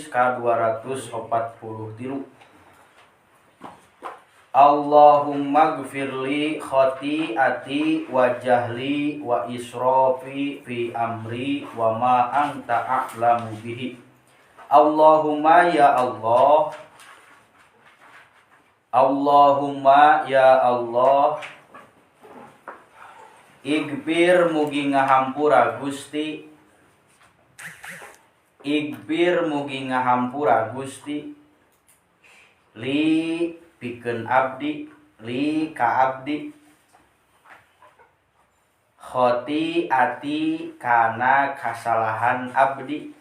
Ka 243. Allahumma gfirli khati'ati wa jahli wa israfi fi amri wa ma anta a'lamu bihi. Allahumma ya Allah, Allahumma ya Allah, igfir mugi ngahampura Gusti, igfir mugi ngahampura Gusti, li pikeun abdi, li ka abdi, khati'ati kana kasalahan abdi,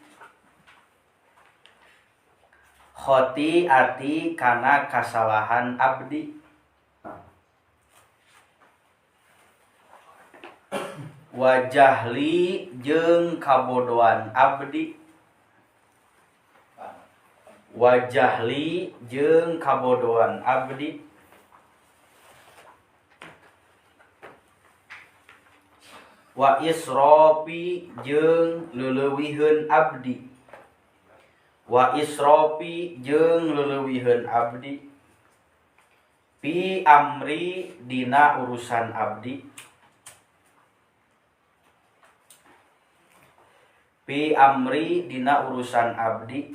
khati'ati kana kasalahan abdi, wajahli jeung kabodohan abdi, wajahli jeung kabodohan abdi, wa israfi jeung leulewiheun abdi, wa israfi jeung leulewiheun abdi, pi amri dina urusan abdi, pi amri dina urusan abdi,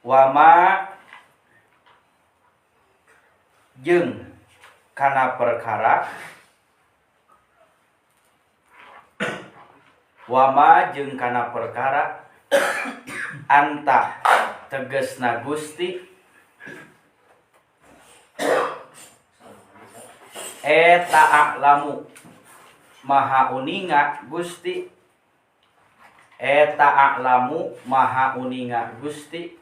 wama jeung kana perkara, wama jeung kana perkara anta tegesna Gusti eta a'lamu maha uninga Gusti, eta a'lamu maha uninga Gusti,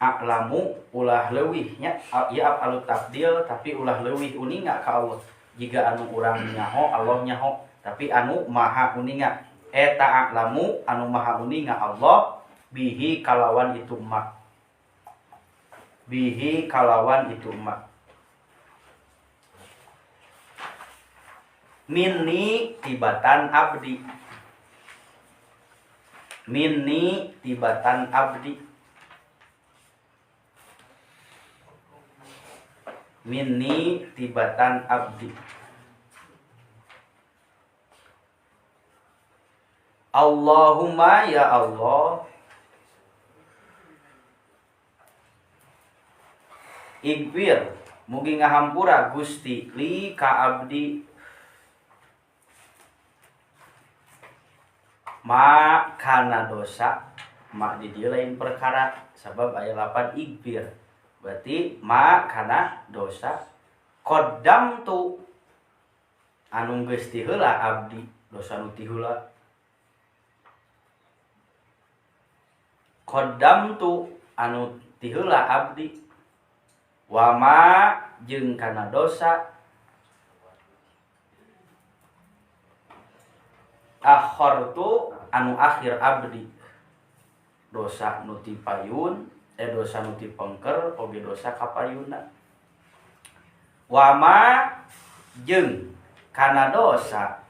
a'lamu ulah leuwihnya ieu afalu tafdil tapi ulah leuwih uninga ka Allah. Jika anu urang nyaho Allah nyaho, tapi anu maha uninga eta a'lamu anu maha uninga Allah bihi kalawan itu ma, bihi kalawan itu ma, minni tibatan abdi, minni tibatan abdi, minni tibatan abdi. Allahumma ya Allah, igfir mugi ngahampura Gusti li ka abdi ma kana dosa, ma di dieu lain perkara sabab aya lapan igfir berarti ma kana dosa, qaddam tu anu geus ti heula abdi, dosa nu ti heula, qaddam tu anu ti heula abdi, wa ma jeung kana dosa akhartu anu akhir abdi, dosa nu ti payun, dosa nu ti pengker oge dosa kapayuna, wama jeung kana dosa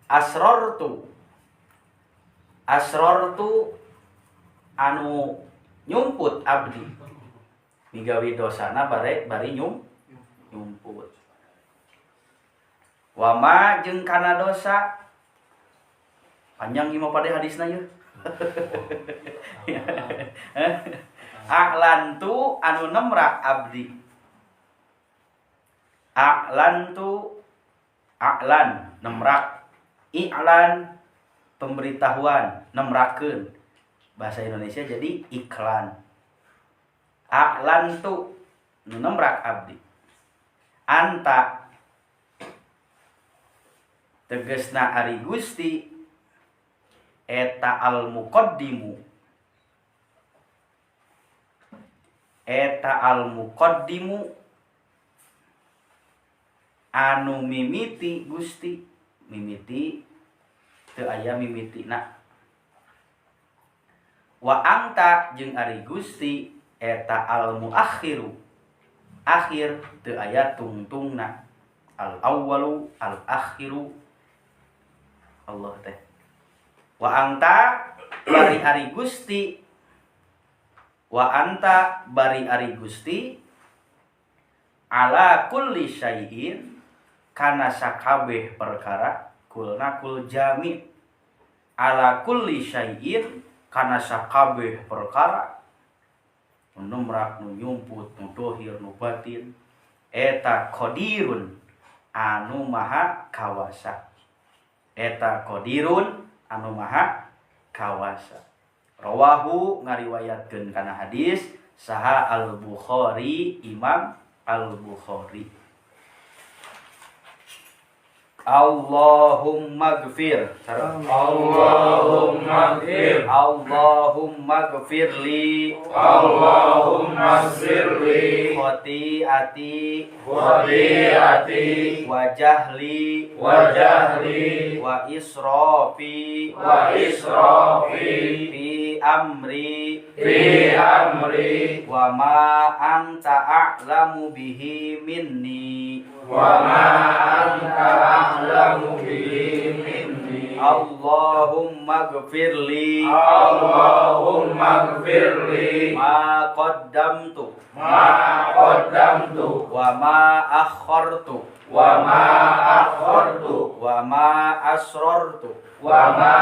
asrortu, asrortu anu nyumput abdi, migawi dosana bare bari nyumput, wama jeung kana dosa panjang ieu mah pada hadisna yeuh. A'lantu anu nemrak abdi, a'lantu a'lan nemrak, i'lan pemberitahuan nemrakeun, bahasa Indonesia jadi iklan, a'lantu nu nemrak abdi, anta tegesna ari Gusti eta al muqaddimu, eta al muqaddimu anu mimiti Gusti, mimiti teu aya mimitina, wa anta jeung ari Gusti eta al muakhiru, Akhir teu aya tungtungna. Al awwalu al akhiru Allah teh. Wa anta bari ari Gusti, wa anta bari ari Gusti ala kulli syai'in kana sakabeh perkara, kulna kul jami, ala kulli syai'in kana sakabeh perkara, nu numrak, nu nyumput, nu dohir, nu batin, eta qadirun anu maha kawasa, eta qadirun anu maha kawasa. Rawahu ngariwayatkeun kana hadis saha Al-Bukhari, Imam Al-Bukhari. Allahumma gfir. Allahumma gfir. Allahumma gfirli. Allahumma gfirli. Khati'ati. Khati'ati. Wa jahli. Wa jahli. Wa israfi. Wa israfi. Fi amri. Fi amri. Wa ma anta a'lamu bihi minni. Wa ma anta a'lamu bihi minni. Allahumma gfirli. Allahumma gfirli. Ma qaddamtu. Ma qaddamtu. Wa ma akhartu. Wa ma akhartu. Wa ma asrartu. Wa ma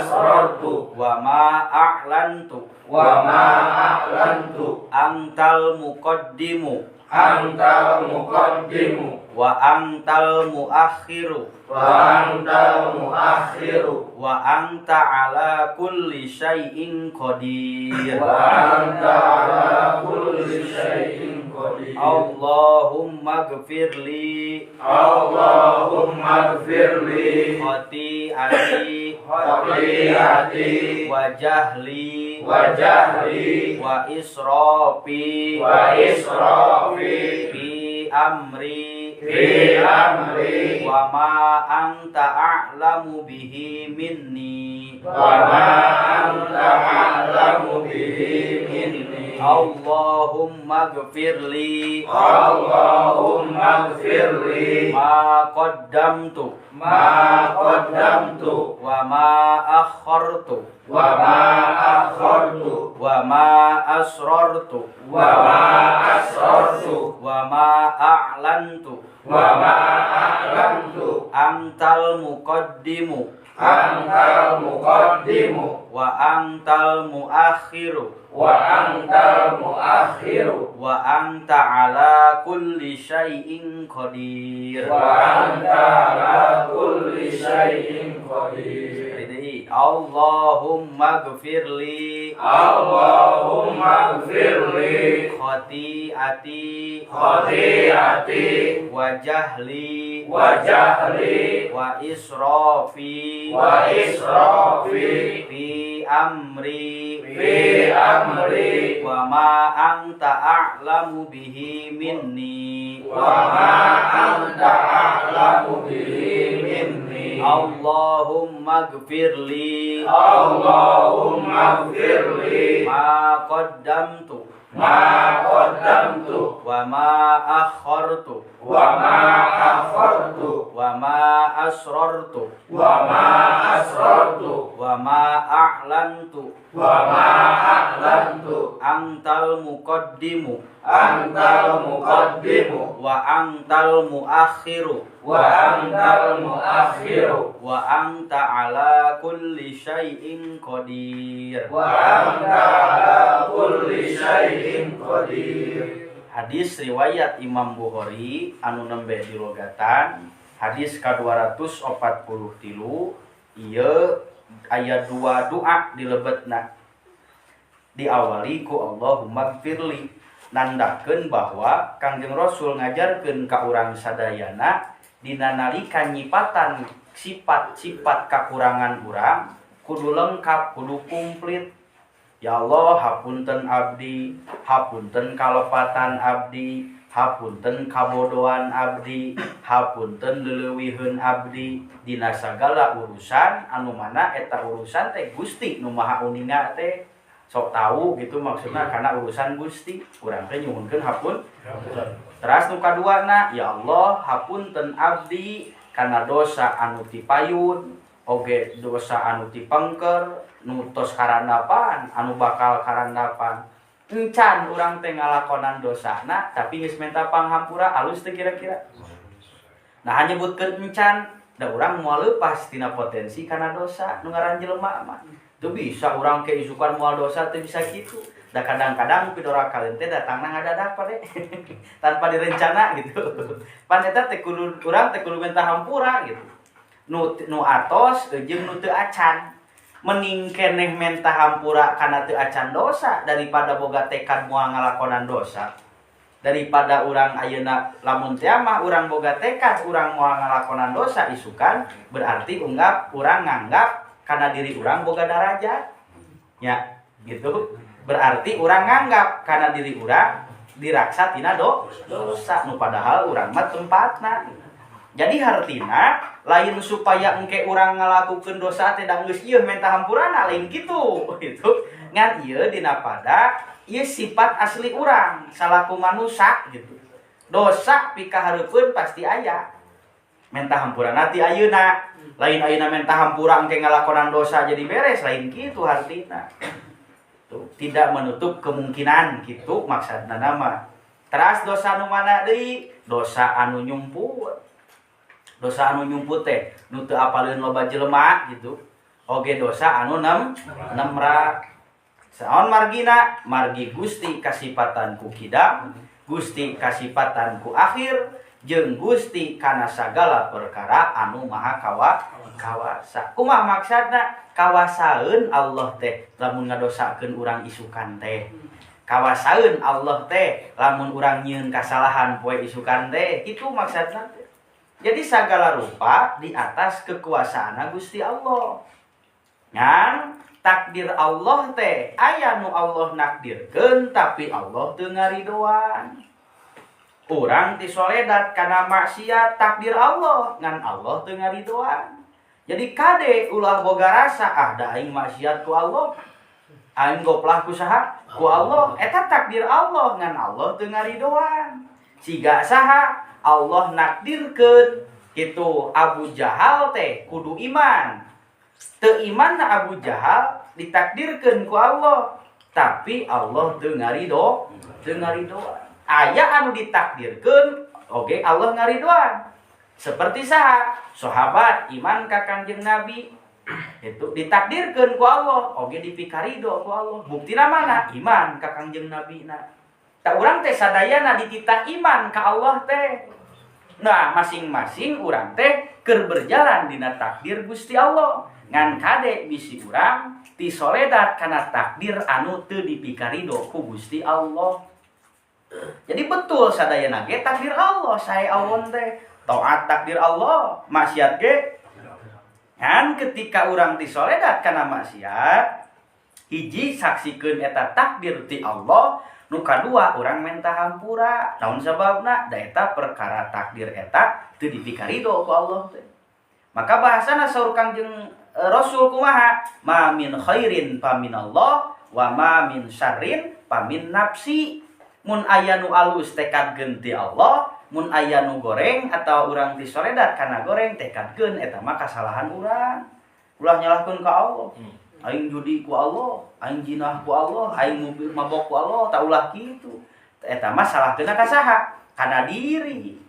asrartu. Wa ma a'lantu. Wa ma a'lantu. Antal muqaddimu. Antal muqaddimu. Wa antal muakhiru. Wa antal muakhiru. Wa anta ala kulli syai'in qadir. Wa anta ala kulli syai'in qadir. Allahumma gfirli. Allahumma gfirli. Khati'ati. Khati'ati. Wa jahli. Wa jahli. Wa israfi. Wa israfi. Fi amri. Fi amri. Wa ma anta a'lamu bihi minni. Wa ma anta a'lamu bihi minni. Allahumma gfirli. Allahumma gfirli. Ma qaddamtu. Ma qaddamtu. Wa ma akhartu. Wa ma akhartu. Wa ma asrartu. Wa ma asrartu. Wa ma a'lantu. Wa ma a'lantu. Antal muqaddimu. Antal muqaddimu. Wa antal muakhiru. Wa antal muakhiru. Wa anta ala kulli syai'in qadir. Wa anta ala kulli syai'in qadir. Allahumma gfirli. Allahumma gfirli. Khati'ati. Khati'ati. Wa jahli. Wa jahli. Wa israfi. Wa israfi. Fi amri. Fi amri. Wa ma anta a'lamu bihi minni. Wa ma anta a'lamu bihi minni. Allahumma gfirli. Allahumma gfirli. Ma qaddamtu. Ma qaddamtu. Wa ma akhartu. Wa ma akhartu. Wa ma asrartu. Wa ma asrartu. Wa ma a'lantu. Wa ma a'lantu. Antal muqaddimu. Antal muqaddimu. Wa antal muakhiru. Wa antal muakhiru. Wa anta ala kulli syai'in qadir. Wa anta ala kulli syai'in qadir. Hadis riwayat Imam Bukhari anu nembe dilogatan hadis ka-243 ieu aya dua doa dilebetna. Diawali ku Allahumma gfirli, nandakeun bahwa Kangjeng Rasul ngajarkeun ka urang sadayana dina nalika nyipatan sifat-sifat kakurangan urang kudu lengkap, kudu komplit. Ya Allah, hapunten abdi, hapunten kalepatan abdi, hapunten kabodohan abdi, hapunten leleuwiheun abdi dina sagala urusan anu mana eta urusan teh Gusti nu Maha Uninga teh sok tahu gitu maksudna karena urusan Gusti urang teh nyuhunkeun hapun. Teras nu kaduana, ya Allah hapunten abdi kana dosa anu tipayun oge dosa anu tipengker nu tos karandapan anu bakal karandapan. Encan urang teh ngalakonan dosana tapi geus menta panghampura alus teu kira-kira. Nah nyebutkeun encan da urang moal leupas tina potensi kana dosa nu ngaran jelema mah. Teu bisa urang ke isukan moal dosa teu bisa kitu. Da kadang-kadang pidora kaleun teh datangna ngadadak pade tanpa direncana gitu. Pan eta teh kudu urang teh kudu minta hampura gitu. Nu atos jeung nu teu acan. Mending keneh menta hampura kana teu acan dosa daripada boga tekad moal ngalakonan dosa. Daripada urang ayeuna lamun teh mah urang boga tekad urang moal ngalakonan dosa isukan berarti unggap urang nganggap kana diri urang boga darajat. Ya, gitu. Berarti urang nganggap kana diri urang diraksa tina dosa nu padahal urang mah tempatna. Jadi hartina lain supaya engke urang ngalakukeun dosa teh da geus ieu menta hampurana lain kitu gitu. Ngan ieu dina pada ieu sifat asli urang salaku manusia gitu. Dosa pikahareupeun pasti aya. Menta hampurana ti ayeuna. Lain ayeuna menta hampura engke ngalakonan dosa jadi beres lain kitu hartina. Tuh, tidak menutup kemungkinan gitu maksudna nama. Teras dosa nu mana deui? Dosa anu nyumput. Dosa anu nyumput teh nu teu apaleun loba jelema gitu. Oge dosa anu nemra. Saon margina? Margi Gusti kasipatan ku kidam, Gusti kasipatan ku akhir, jeung Gusti kana sagala perkara anu maha kawasa. Kumaha maksudna? Kawasaeun Allah teh lamun ngadosakeun urang isukan teh. Kawasaeun Allah teh lamun urang nyieun kasalahan poe isukan teh. Itu maksudna teh. Jadi sagala rupa di atas kekuasaan Gusti Allah. Ngan takdir Allah teh aya nu Allah nakdirkeun tapi Allah teu ngaridoan. Urang tisoledat kana maksiat takdir Allah ngan Allah teu ngaridoan. Jadi kade ulah boga rasa ah da aing maksiat ku Allah. Aing goplah ku saha? Ku Allah. Eta takdir Allah ngan Allah teu ngaridoan. Siga saha Allah nakdirkeun kitu Abu Jahal teh kudu iman. Teu imanna Abu Jahal ditakdirkeun ku Allah, tapi Allah teu ngaridoan. Aya anu ditakdirkeun oge Allah ngaridoan. Seperti saha sahabat iman ka Kangjeng Nabi itu ditakdirkeun ku Allah oge dipikarido ku Allah. Buktina mana? Iman ka Kangjeng Nabi na. Tak urang teh sadayana dititah iman ka Allah teh. Nah, masing-masing urang teh keur berjalan dina takdir Gusti Allah. Ngan kade bisi urang tisoledat kana takdir anu teu dipikarido ku Gusti Allah. Jadi betul sadayana ge takdir Allah, sae awon teh. Taat takdir Allah, maksiat ge. Kan ketika urang tisoledat kana maksiat, hiji saksikeun eta takdir ti Allah, nu kadua urang menta hampura. Naon sababna? Da eta perkara takdir eta teu dipikarido ku Allah teh. Maka bahasana saur Kangjeng Rasul kumaha? Ma min khairin faminallah wa ma min syarrin famin nafsi. Mun aya nu alus tekadkeun ti Allah, mun aya nu goreng atau urang tisoledat kana goreng tekadkeun eta mah kasalahan urang. Ulah nyalahkeun ka Allah. Aing judi ku Allah, aing jinah ku Allah, aing mobil mabok ku Allah, tak ulah kitu. Eta mah salahkeun ka saha? Kana diri.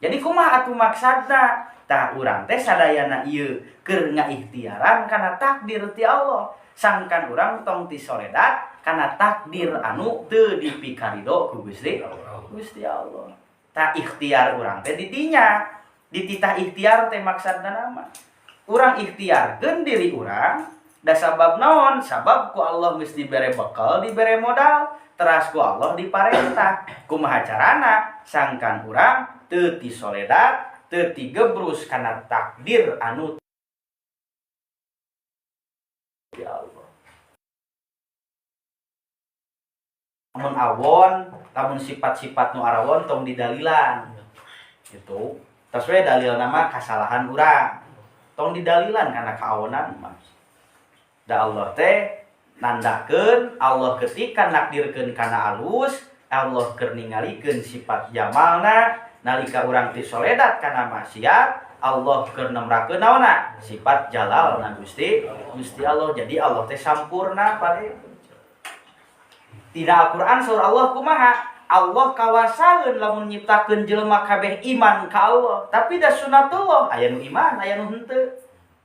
Jadi kumaha atuh maksudna? Tah urang teh sadayana ieu keur ngaikhtiaran kana takdir ti Allah. Sangkan urang tong tisoledat kana takdir anu teu dipikarido ku Gusti Allah. Tah ikhtiar urang teh di dinya. Dititah ikhtiar teh maksudna nama. Urang ikhtiarkeun diri urang da sabab naon? Sabab ku Allah geus dibere bekal, dibere modal, teras ku Allah diparentah. Kumaha carana? Sangkan urang teu tisoledat, teu tigebrus kana takdir anu ya Allah. Lamun awon, lamun sifat-sifat nu arawon tong didalilan. Gitu. Tos we dalil nama kasalahan urang. Tong didalilan kana kaawonan mah. Da Allah teh nandakeun Allah ketika nakdirkeun kana alus, Allah keur ningalikeun sifat jamalna nalika urang teh soledat kana maksiat Allah keur nemrakeun naonna sifat jalalna Gusti Gusti Allah. Jadi Allah teh sampurna pade. Tina Al-Qur'an surah Allah kumaha? Allah kawasaeun lamun nyiptakeun jelema kabeh iman ka Allah, tapi da sunatullah aya nu iman aya nu henteu.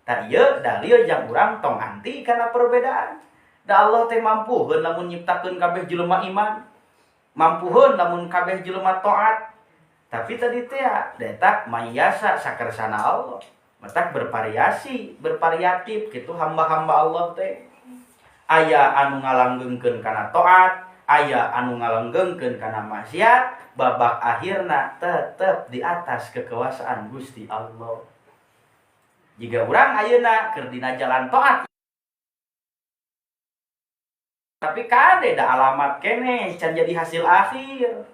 Tah ieu dalil jang urang tong anti kana perbedaan. Da Allah teh mampuheun lamun nyiptakeun kabeh jelema iman, mampuheun lamun kabeh jelema taat. Tapi tadi teh da eta mayasa sakersana Allah. Matak bervariasi, bervariatif kitu hamba-hamba Allah teh. Aya anu ngalanggengkeun kana taat, aya anu ngalanggengkeun kana maksiat, babak akhirna tetep di atas kekuasaan Gusti Allah. Jika urang ayeuna keur dina jalan taat, tapi kade da alamat keneh can jadi hasil akhir.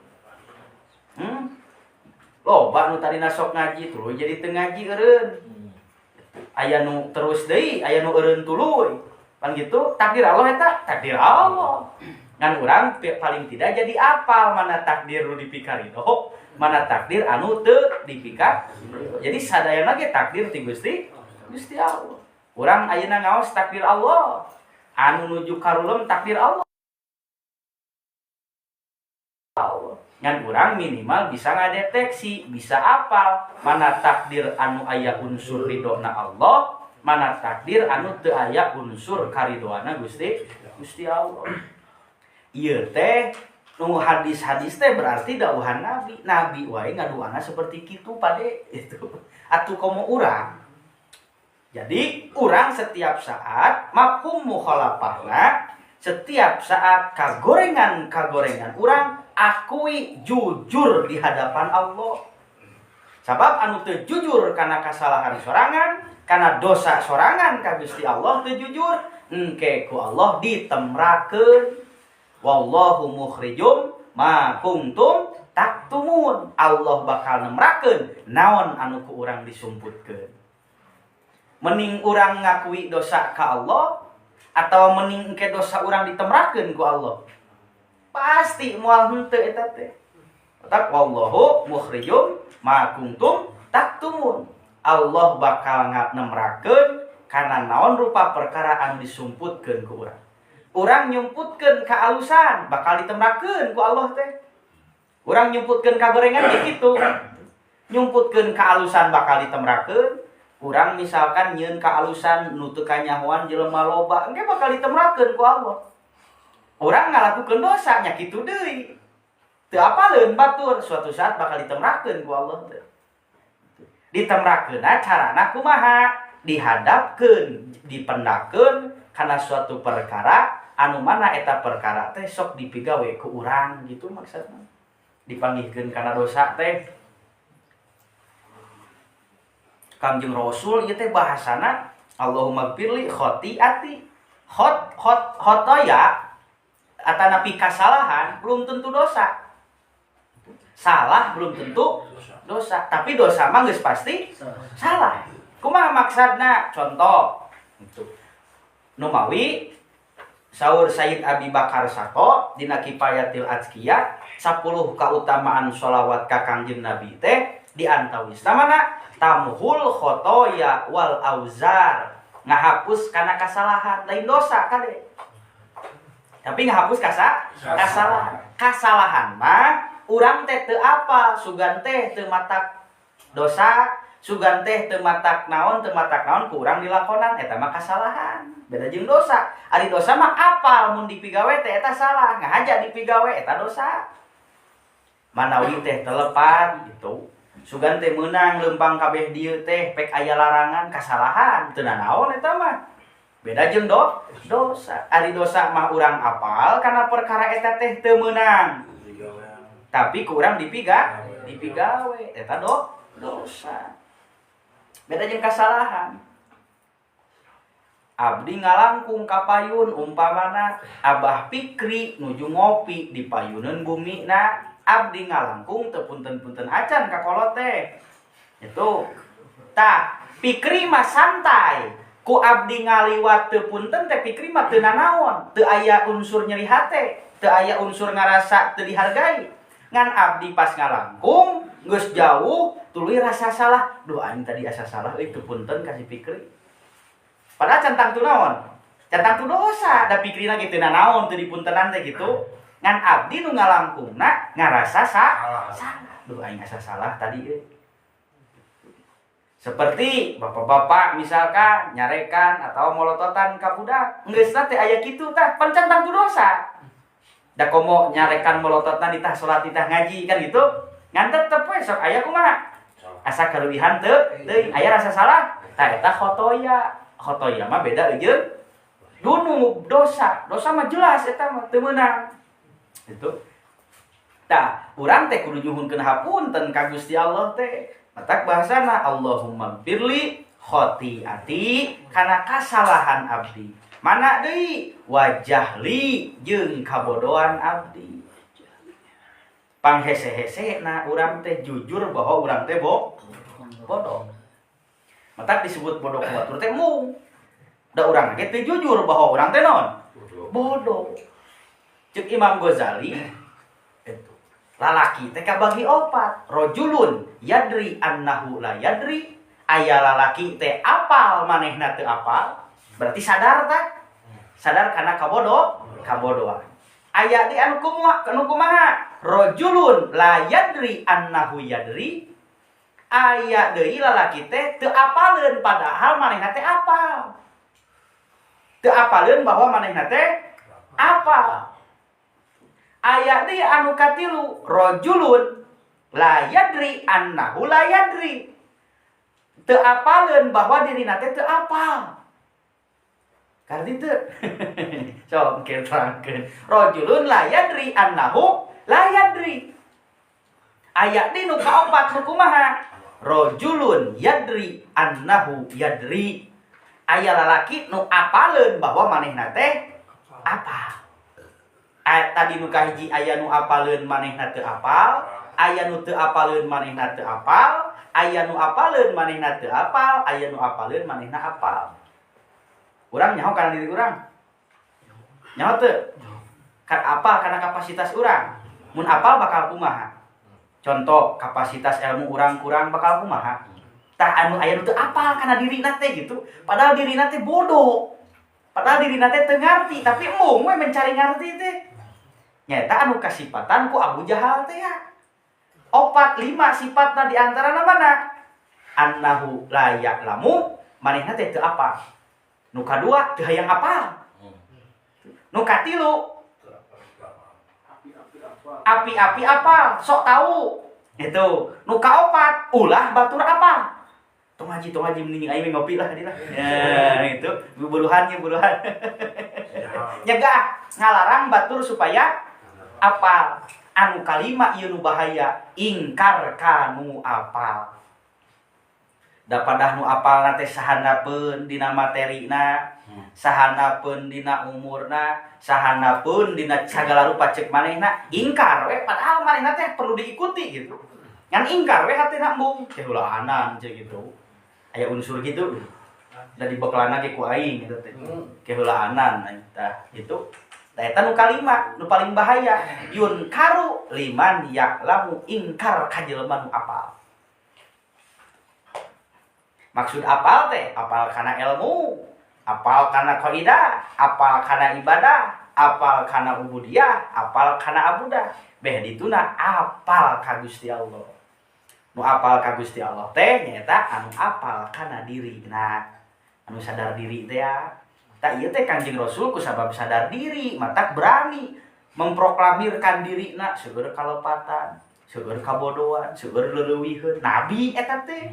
Loba nu tadina sok ngaji tuluy jadi teu ngaji eureun. Aya nu terus deui, aya nu eureun tuluy. Pan gitu takdir Allah eta, takdir Allah. Ngan urang paling tidak jadi apal mana takdir nu dipikarido, mana takdir anu teu dipikar. Jadi sadayana ge takdir ti Gusti Gusti Allah. Urang ayeuna ngaos takdir Allah, anu nuju karulem takdir Allah. Ngan urang minimal bisa ngadeteksi, bisa apal mana takdir anu aya unsur ridona Allah, mana takdir anu teu aya unsur karidoana Gusti Gusti Allah. Ieu teh nu hadis-hadis teh berarti dawuhan Nabi. Nabi wae ngaduana seperti kitu pade itu. Atuh komo urang. Jadi urang setiap saat mafhum mukhalafahna, setiap saat kagorengan-kagorengan urang akui jujur di hadapan Allah. Sabab anu teu jujur kana kasalahan sorangan, kana dosa sorangan ka Gusti Allah teu jujur, engke ku Allah ditemrakeun. Wallahu mukhrijum ma kuntum taktumun. Allah bakal nemrakeun naon anu ku urang disumputkeun. Mending urang ngakui dosa ka Allah atau mending engke dosa urang ditemrakeun ku Allah? Pasti moal henteu eta teh. Tetap wallahu mukhrijum ma kuntum taktumun. Allah bakal nemrakeun kana naon rupa perkara anu disumputkeun ku urang. Urang nyumputkeun ka alusan bakal ditemrakeun ku Allah teh. Urang nyumputkeun ka gorengan ge kitu. Nyumputkeun ka alusan bakal ditemrakeun. Urang misalkan nyieun ka alusan nu teu kanyahoan jelema loba, engke bakal ditemrakeun ku Allah. Urang ngalakukeun dosa nya kitu deui. Teu apaleun batur, suatu saat bakal ditemrakeun ku Allah teh. Ditemrakeunna carana kumaha? Dihadapkeun, dipendakeun kana suatu perkara anu mana eta perkara teh sok dipigawe ku urang gitu maksudna. Dipanggihkeun kana dosa teh. Kangjeng Rasul ieu teh bahasana Allahumma gfirli khotiati. Khot khot khotoya atanapi kasalahan belum tentu dosa. Salah belum tentu dosa, tapi dosa mah geus pasti salah. Kumaha maksudna? Contoh itu. Numawi saur Sayyid Abi Bakar Sako dina Kifayatil Azkiyah 10 kautamaan sholawat ka Kangjeng Nabi teh di antawisna mana tamhul khotoya wal auzar, ngahapus kana kasalahan, lain dosa kade. Tapi ngahapus kasalahan. Kasalahan mah urang teh teu apal, sugan teh teu matak dosa, sugan teh teu matak naon, teu matak naon ku urang dilakonan eta mah kasalahan. Beda jeung dosa. Ari dosa mah apal mun dipigawe teh eta salah, ngahaja dipigawe eta dosa. Manawi teh telepan gitu. Sugan teh meunang lempang kabeh dieu teh pek aya larangan kasalahan, teu nanaon eta mah. Beda jeung dosa. Ari dosa mah urang apal kana perkara eta teh teu meunang. Tapi ku urang dipigawe eta dosa. Beda jeung kasalahan. Abdi ngalangkung ka payun umpamana Abah Pikri nuju ngopi di payuneun bumina, abdi ngalangkung teu punten-punten acan ka kolot teh. Itu. Tah, Pikri mah santai. Ku abdi ngaliwat teu punten teh Pikri mah teu nanaon, teu aya unsur nyeri hate. Teu aya unsur ngarasa teu dihargai. Ngan abdi pas ngalangkung geus jauh tuluy rasa salah. Duh, aing tadi asa salah euy, teu punten ka si Fikri. Padahal can tangtu naon? Can tangtu dosa, da Fikrina ge teu nanaon teu dipuntenan teh gitu. Ngan abdi nu ngalangkungna ngarasa Salah. Salah. Duh, aing asa salah tadi euy. Seperti bapak-bapak misalkan nyarekan atau molototan ka budak, geus teh aya kitu tah, pan can tangtu dosa. Da komo nyarekan molototan ditah salat ditah ngaji kan gitu. Ngan tetep we sok aya kumaha? Asa kaleuwihan teu, teuing aya rasa salah. Tah eta khotoya. Khotoya mah beda jeung dunub dosa. Dosa mah jelas eta mah teu meunang. Itu. Tah, urang teh kudu nyuhunkeun hapunten ka Gusti Allah teh. Matak bahasana Allahumma firli khotiati kana kasalahan abdi. Mana deui? Wajahli jeung kabodohan abdi. Panghese-hese na urang teh jujur bahwa urang teh bodoh. Matak disebut bodoh ku batur teh mung. Da urang ge teu jujur bahwa urang teh naon? Bodoh. Cek Imam Ghazali itu lalaki teh kabagi opat. Rojulun yadri annahu la yadri. Aya lalaki teh apal manehna teu apal, berarti sadar tah? Sadar karena kabodohan. Aya di anu kumaha, anu kumaha? Rojulun la yadri annahu yadri. Aya deui lalaki teh teu apaleun padahal manehna teh apal. Teu apaleun bahwa manehna teh apal. Aya deui anu katilu, rojulun la yadri annahu la yadri. Teu apaleun bahwa dirina teh teu apal. Karti teu? Sok engke terangkeun. Rojulun la yadri annahu la yadri. Aya deui nu kaopat nu kumaha? Rojulun yadri annahu yadri. Aya lalaki nu apaleun bahwa manehna teh apal. Tadi nu kahiji aya nu apaleun manehna teu apal, aya nu teu apaleun manehna teu apal, aya nu apaleun manehna teu apal, aya nu apaleun manehna apal. Urang nyaho kana diri urang? Nyaho teu? Kan apal kana kapasitas urang. Mun apal bakal kumaha? Contoh kapasitas ilmu urang kurang bakal kumaha? Tah anu aya nu teu apal kana dirina teh gitu. Padahal dirina teh bodoh. Padahal dirina teh teu ngarti, tapi embung we mencari ngarti teh. Nyaeta anu kasipatan ku Abu Jahal teh ya. Opat lima sifatna di antarana mana? Annahu la ya'lamu, manehna teh teu apal. Nu kadua teu hayang apal. Nu katilu api-api apal, sok tahu. Itu. Nu kaopat ulah batur apal. Tong ngaji mending aing ngopi lah di lah. Ya, itu buruhannya buruhan. Nyegah ngalarang batur supaya apal. Anu kalima ieu nu bahaya, ingkar kanu apal. Da padah nu apalna teh sahandapeun dina materina, sahandapeun dina umurna, sahandapeun dina sagala rupa ceuk manehna, ingkar we padahal manehna teh perlu diikuti gitu. Ngan ingkar we hatina embung, teh ulaanan ceuk gitu. Aya unsur gitu. Da dibekelana ge ku aing gitu teh. Keheulaanan tah gitu. Tah eta nu kalima, nu paling bahaya, yunkaru liman ya'lamu, ingkar ka jelema nu apal. Maksud apal teh, apal kana ilmu, apal kana kaidah, apal kana ibadah, apal kana ubudiyah, apal kana abudah. Beh dituna apal ka Gusti Allah. Nu apal ka Gusti Allah teh nyaeta anu apal kana dirina. Anu sadar diri teh ya. Tak ieu teh Kanjeng Rasul ku sabab sadar diri, matak berani memproklamirkan dirina seueur kalepatan, seueur kabodohan, seueur leuweuhiheun. Nabi eta teh.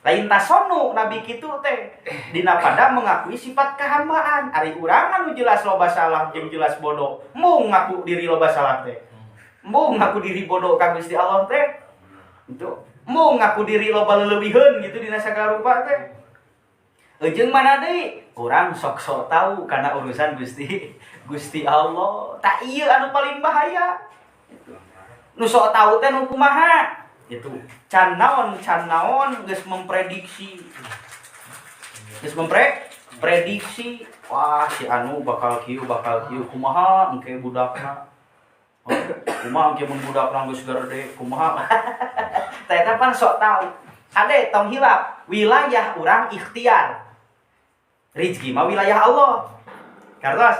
Lain tasonu nabi kitu teh. Dina pada mengakui sifat kehambaan. Ari urang anu jelas loba salah jeung jelas bodoh, mung ngaku diri loba salah teh. Mung ngaku diri bodoh ka Gusti Allah teh. Itu mung ngaku diri loba leuweuhiheun gitu dina sagala rupa teh. Ujung mana deui? Urang sok-sok tahu karena urusan Gusti Allah. Tak ieu anu paling bahaya. Nu sok tahu teh nu kumaha? Itu can naon, can naon geus memprediksi. Geus memprediksi, wah si anu bakal kieu, bakal kieu kumaha engke budakna. Kumaha engke mun budak geus gede, kumaha? Tah eta pan sok tahu. Ade tong hilap, wilayah urang ikhtiar. Rizki mah wilayah Allah. Kartos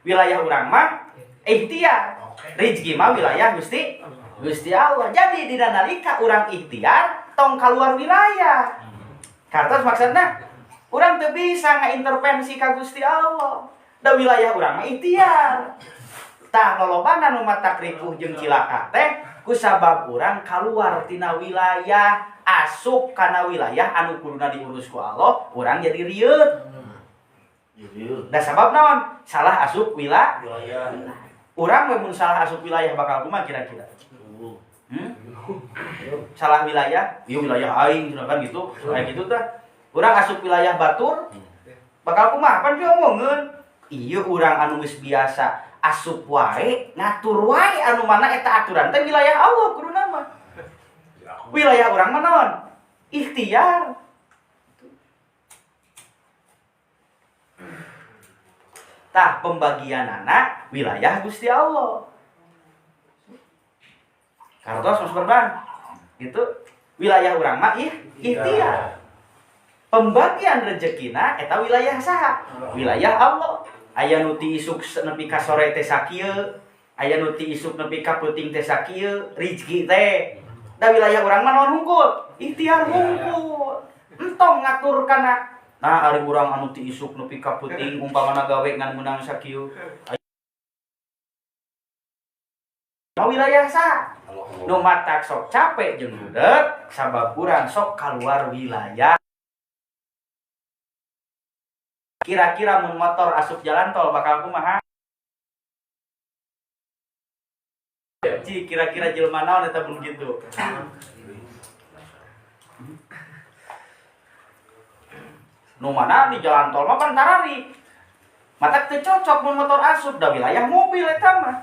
wilayah urang mah ikhtiar. Rizki mah wilayah Gusti Gusti Allah. Jadi dina nalika urang ikhtiar tong keluar wilayah. Kartos maksudna urang teu bisa ngaintervensi ka Gusti Allah. Da wilayah urang mah ikhtiar. Tah lolobana nu matak ripuh jeung cilaka teh kusabab urang keluar tina wilayah asup kana wilayah anu kuduna diurus ku Allah, urang jadi rieut. Da sabab naon? Salah asup wilayah. Urang we mun salah asup wilayah bakal kumaha kira-kira? Salah wilayah, ieu wilayah aing cenah kan gitu. Kayak gitu tah. Urang asup wilayah batur bakal kumaha? Pan diomongeun. Ieu urang anu geus biasa asup wae, ngatur wae anu mana eta aturan teh wilayah Allah kuduna mah. Wilayah urang mah naon? Ikhtiar. Tah pembagianana wilayah Gusti Allah. Kartos Mas Berban. Gitu. Wilayah urang mah ikhtiar. Pembagian rezekina eta wilayah saha? Wilayah Allah. Aya nu ti isuk nepi ka sore teh sakieu, aya nu ti isuk nepi ka peuting teh sakieu, rezeki teh. Da wilayah urang mah naon hungkul? Ikhtiar hungkul. Entong ngatur kana nah ari urang anu ti isuk nepi ka peuting umpamana gawe ngan meunang sakieu. Mah wilayah saha? Nu matak sok capek jeung budak sabab urang sok kaluar wilayah. Kira-kira mun motor asup jalan tol bakal kumaha? Ci, kira-kira jelema naon eta mun kitu? Nu mana di jalan tol mah pan tarari. Matak teu cocok mun motor asup da wilayah mobil eta mah.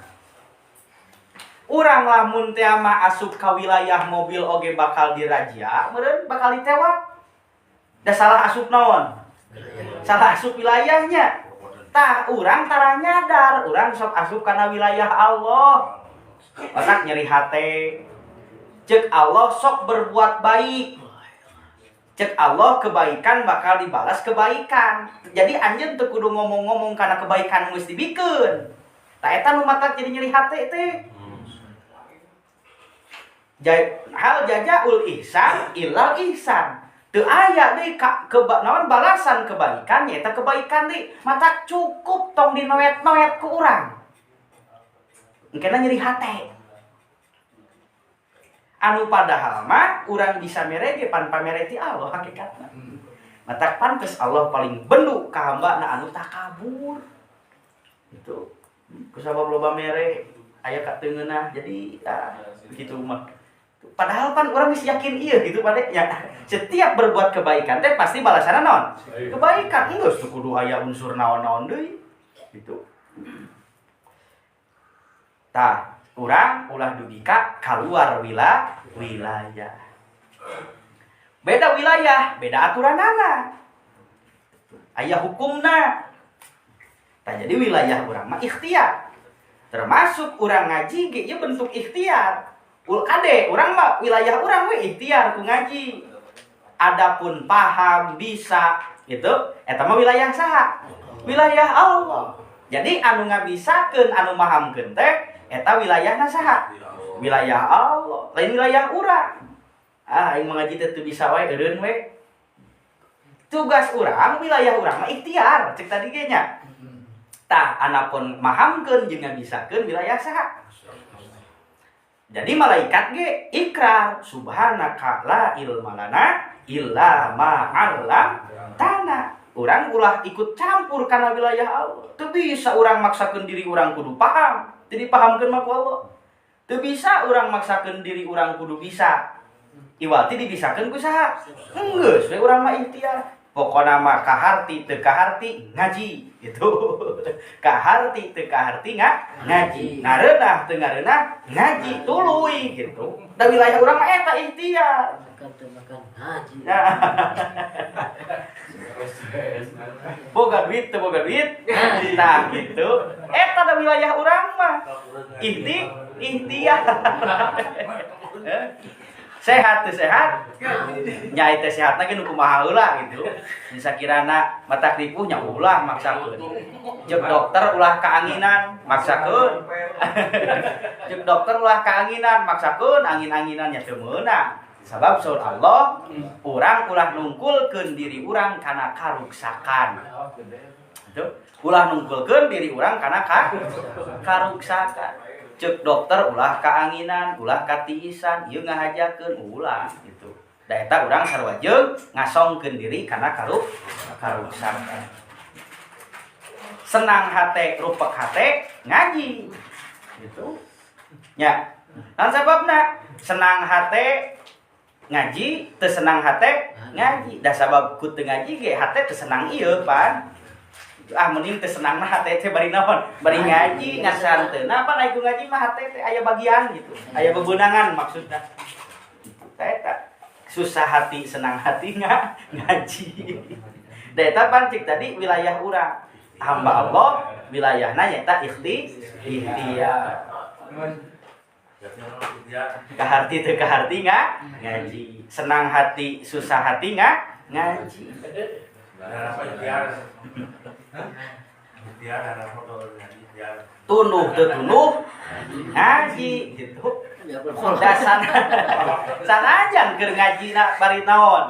Urang lamun teh mah asup ka wilayah mobil oge bakal dirajia, meureun bakal ditewak. Da salah asup naon? Salah asup wilayahnya. Tah urang tara nyadar, urang sok asup kana wilayah Allah. Otak nyeri hate. Ceuk Allah sok berbuat baik. Cek Allah kebaikan bakal dibalas kebaikan. Jadi anjeun teu kudu ngomong-ngomong kana kebaikan geus dibikeun. Tah eta nu matak jadi nyeri hate teh. Hal jazaul ihsan illal ihsan. Teu aya deui ka naon balasan kebaikan nyaeta kebaikan deui. Matak cukup tong dinoet-noet ku urang. Engkena nyeri hate. Anu padahal mah urang bisa mere ge pan pamere ti Allah hakikatna. Matak pantes Allah paling bendu ka hambana anu takabur. Itu kusabab loba mere aya ka teu ngeunah jadi begitu mah. Padahal pan urang geus yakin ieu gitu pade ya. Setiap berbuat kebaikan teh pasti balasanna naon? Kebaikan. Geus teu kudu aya unsur naon-naon deui. Gitu. Tah urang ulah dugi ka kaluar wilayah. Beda wilayah, beda aturanana. Aya hukumna. Tah jadi wilayah urang mah ikhtiar. Termasuk urang ngaji ge ieu bentuk ikhtiar. Ul kade urang mah wilayah urang we ikhtiar ku ngaji. Adapun paham bisa gitu eta mah wilayah saha? Wilayah Allah. Jadi anu ngabisakeun anu mahamkeun teh eta wilayahna saha? Wilayah Allah, lain wilayah urang. Ah, aing mengaji teh teu bisa wae eureun we. Tugas urang, wilayah urang mah ikhtiar, cek tadi ge nya. Tah, anapun mahamkeun jeung ngabisakeun wilayah saha? Jadi malaikat ge ikrar subhanaka la ilma lana illa ma 'allamtana. Urang ulah ikut campur kana wilayah Allah. Teu bisa urang maksakeun diri urang kudu paham. Teu dipahamkeun mah ku Allah. Teu bisa urang maksakeun diri urang kudu bisa. Iwal ti dibisakeun ku saha? Enggeus we urang mah ikhtiar. Pokona mah kaharti teu kaharti ngaji gitu. Kaharti teu kaharti ngaji. Ngareunah teu ngareunah ngaji tuluy gitu. Da wilayah urang mah eta ikhtiar. Makan ngaji. Boga duit teu boga duit. Nah gitu. Eta da wilayah urang mah. Ikhtiar. Sehat teu sehat nya teh sehatna ge nu kumaha heula gitu. Sakirana mata ripuh nya ulah maksakeun. Jeung dokter ulah kaanginan maksakeun. Jeung dokter ulah kaanginan maksakeun angin-anginan nya teu meunang. Sabab saur Allah urang ulah nungkulkeun diri urang kana karuksakan. Gitu. Ulah nungkulkeun diri urang kana karuksakan. Cek dokter ulah kaanginan, ulah katiisan, ieu ngahajakeun ulah gitu. Da eta urang sarua jeung ngasongkeun diri kana karuksakan. Senang hate, rupek hate, ngaji. Gitu. Nya. Lan sababna senang hate ngaji, teu senang hate ngaji. Da sabab ku teu ngaji ge hate teu senang ieu pan. Ah mending teu senang mah hate teh bari naon? Bari ngaji ngan santeuna pan aya ngaji mah hate teh aya bagian gitu. Aya bebenangan maksudna. Eta susah hati senang hati ngaji. Da eta pan cik tadi wilayah urang. Hamba Allah wilayahna nyaeta ikhtiar. Kaharti teu kaharti ngaji. Senang hati susah hati ngaji. Tunuh teu tunuh ngaji gitu. Dasar sanajan keur ngajina bari naon?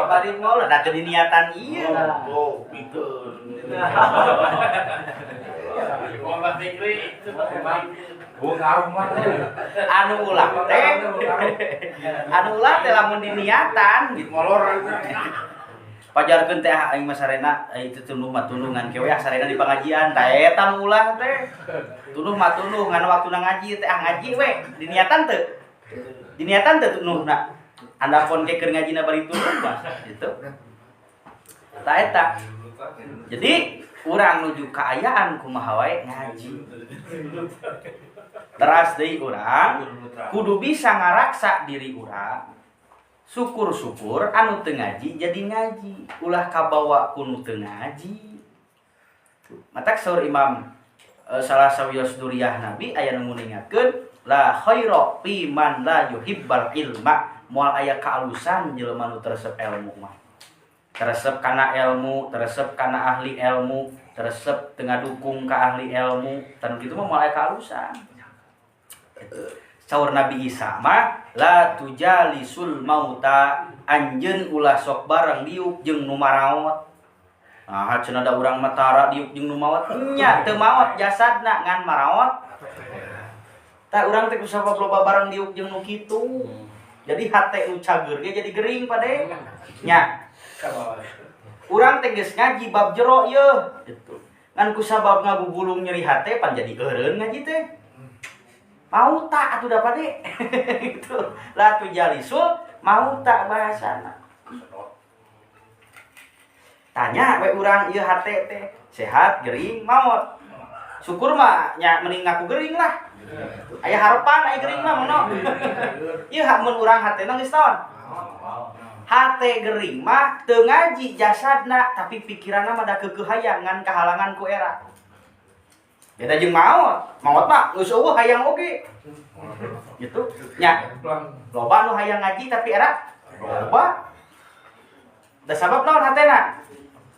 Bari ngolor da teu diniatan ieu. Oh, pikeun. Anu ulah teh anu ulah teh lamun diniatan gitu. Molor. Pajarkeun teh aing mah sarena itu tunduh mah tunduh ngan kewe sarena di pengajian tah eta nu ulah teh. Tunduh mah tunduh ngan waktuna ngaji teh ah ngaji we diniatan teu. Diniatan teu tunduhna. Andapon ke keur ngajina bari tunduh mah gitu. Tah eta. Jadi urang nuju kaayaan kumaha wae ngaji. Teras deui urang kudu bisa ngaraksa diri urang. Syukur-syukur anu teu ngaji jadi ngaji, ulah kabawa ku nu teu ngaji. Matak saur imam salah sawios duriah Nabi aya nu nguningakeun la khaira fi man la yuhibbal ilma, moal aya kaalusan jelema nu teu resep ilmu mah. Teresep kana ilmu, teresep kana ahli ilmu, teresep teu ngadukung ka ahli ilmu, tan kitu mah moal aya kaalusan. Saur Nabi Isa mah la tujalisul mauta, anjeun ulah sok bareng diuk jeung nu maraot. Nah, cenah da urang mah tara diuk jeung nu maot. Nya teu maot jasadna ngan maraot. Tah urang teh kusabab loba bareng diuk jeung nu kitu. Jadi hate nu cager ge jadi gering pade. Nya. Urang teh geus ngaji bab jero yeuh gitu. Ngan kusabab ngagugulung nyeri hate pan jadi eureun ngaji teh. Mau tak atuh da pade gitu. La tujalisul mau tak bahasana. Tanya we urang ieu hate teh sehat gering maot. Syukur mah nya mending ngaku gering lah. Aya harapan aya gering mah mono. Ieu mun urang hatena geus naon? Hate gering mah teu ngaji jasadna tapi pikiranna mah da keukeuh hayang ngan kahalangan ku era. Beda jeung maot. Maot mah geus eueuh hayang oge. Gitu. Nya. Loba nu hayang ngaji tapi era loba. Da sabab naon hatena?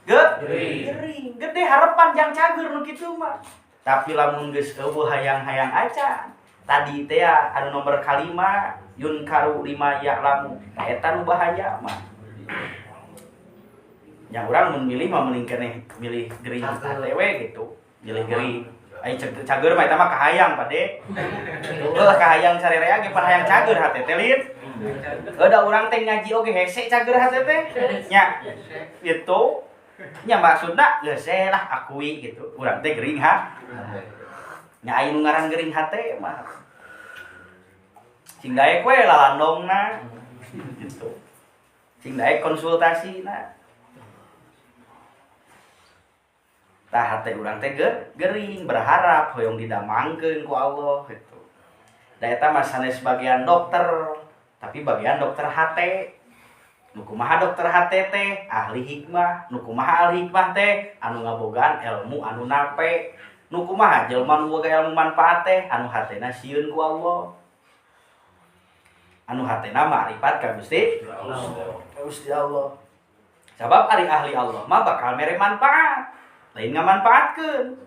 Gering. Gede harapan jang cager nu kitu mah. Tapi lamun geus eueuh hayang-hayang acan. Tadi teh anu nomor kalima yunkaru lima ya'lamu. Nah eta nu bahaya mah. Nya urang mun milih mah mending keneh milih gering hate we gitu. Milih gering. Ai cager mah eta mah kahayang pade. Heuh kahayang sarerea ge pan hayang cager hate teh lin. Heuh da urang teh ngaji oge hese cager hate teh. Nya. Gitu. Nya maksudna geus lah akui gitu. Urang teh gering ha. Nya aya nu ngaran gering hate mah. Cing daek we lalandongna gitu. Cing daek konsultasina. Tah hate urang teh gering berharap hoyong didamangkeun ku Allah gitu. Da eta mah sanes bagian dokter, tapi bagian dokter hate. Nu kumaha dokter hate teh ahli hikmah, nu kumaha ahli hikmah teh anu ngabogaan ilmu anu nape. Nu kumaha jelema nu boga ilmu manfaat teh anu hatena sieun ku Allah. Anu hatena makrifat ka Gusti Allah. Gusti Allah. Sabab ari ahli Allah mah bakal mere manfaat. Lain ngamanfaatkeun.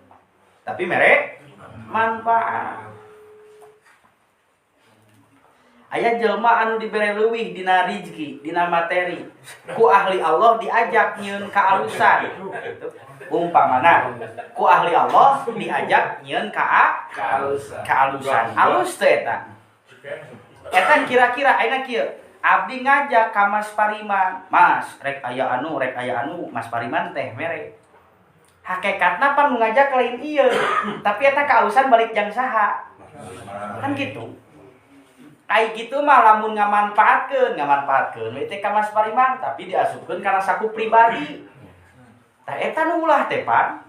Tapi mere manfaat. Aya jelema anu dibere leuwih dina rizki, dina materi. Ku ahli Allah diajak nyieun kaalusan. Umpamana ku ahli Allah diajak nyieun kaalusan. Alus teh eta. Eta kira-kira ayeuna kieu. Abdi ngajak ka Mas Pariman. Mas, rek aya anu, Mas Pariman teh mere. Hakikatna pan nu ngajak lain ieu, tapi eta kaalusan balik jang saha. Kan gitu. Ai kitu mah lamun ngamanfaatkeun we teh ka Mas Pariman, tapi diasupkeun kana saku pribadi. Tah eta nu ulah teh pan.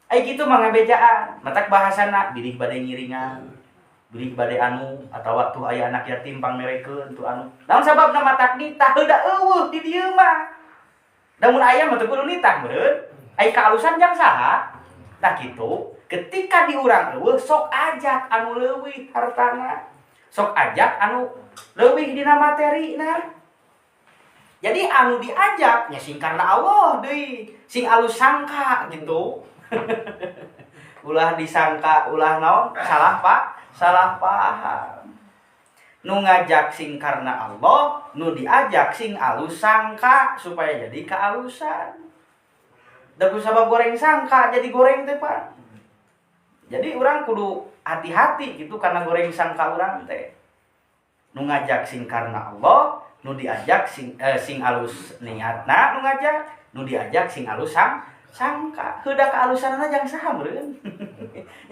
Ai kitu mah ngabejaan, matak bahasana bilih bade ngiringan, bilih bade anu atawa tuh aya anak yatim pangmerekeun tuh anu. Naon sababna matak nitah heuda eueuh di dieu mah. Da mun aya mah teu kudu nitah meureun. Ai kaalusan jang saha? Tah kitu, ketika diurang eueuh sok ajak anu leuwih hartana. Sok ajak anu leuwih dina materina. Jadi anu diajak nya sing karena Allah deui, sing alus sangka gitu. Ulah disangka, ulah naon? Salah Pak, salah paham. Nu ngajak sing karena Allah, nu diajak sing alus sangka supaya jadi kealusan. Da ku sabab goreng sangka jadi goreng teh Pak. Jadi urang kudu hati-hati gitu karena goreng sangka urang teh. Nu ngajak sing karena Allah, nu diajak sing sing alus niatna nu ngajak, nu diajak sing alus sangka. Heuda kaalusanna jang saha meureun.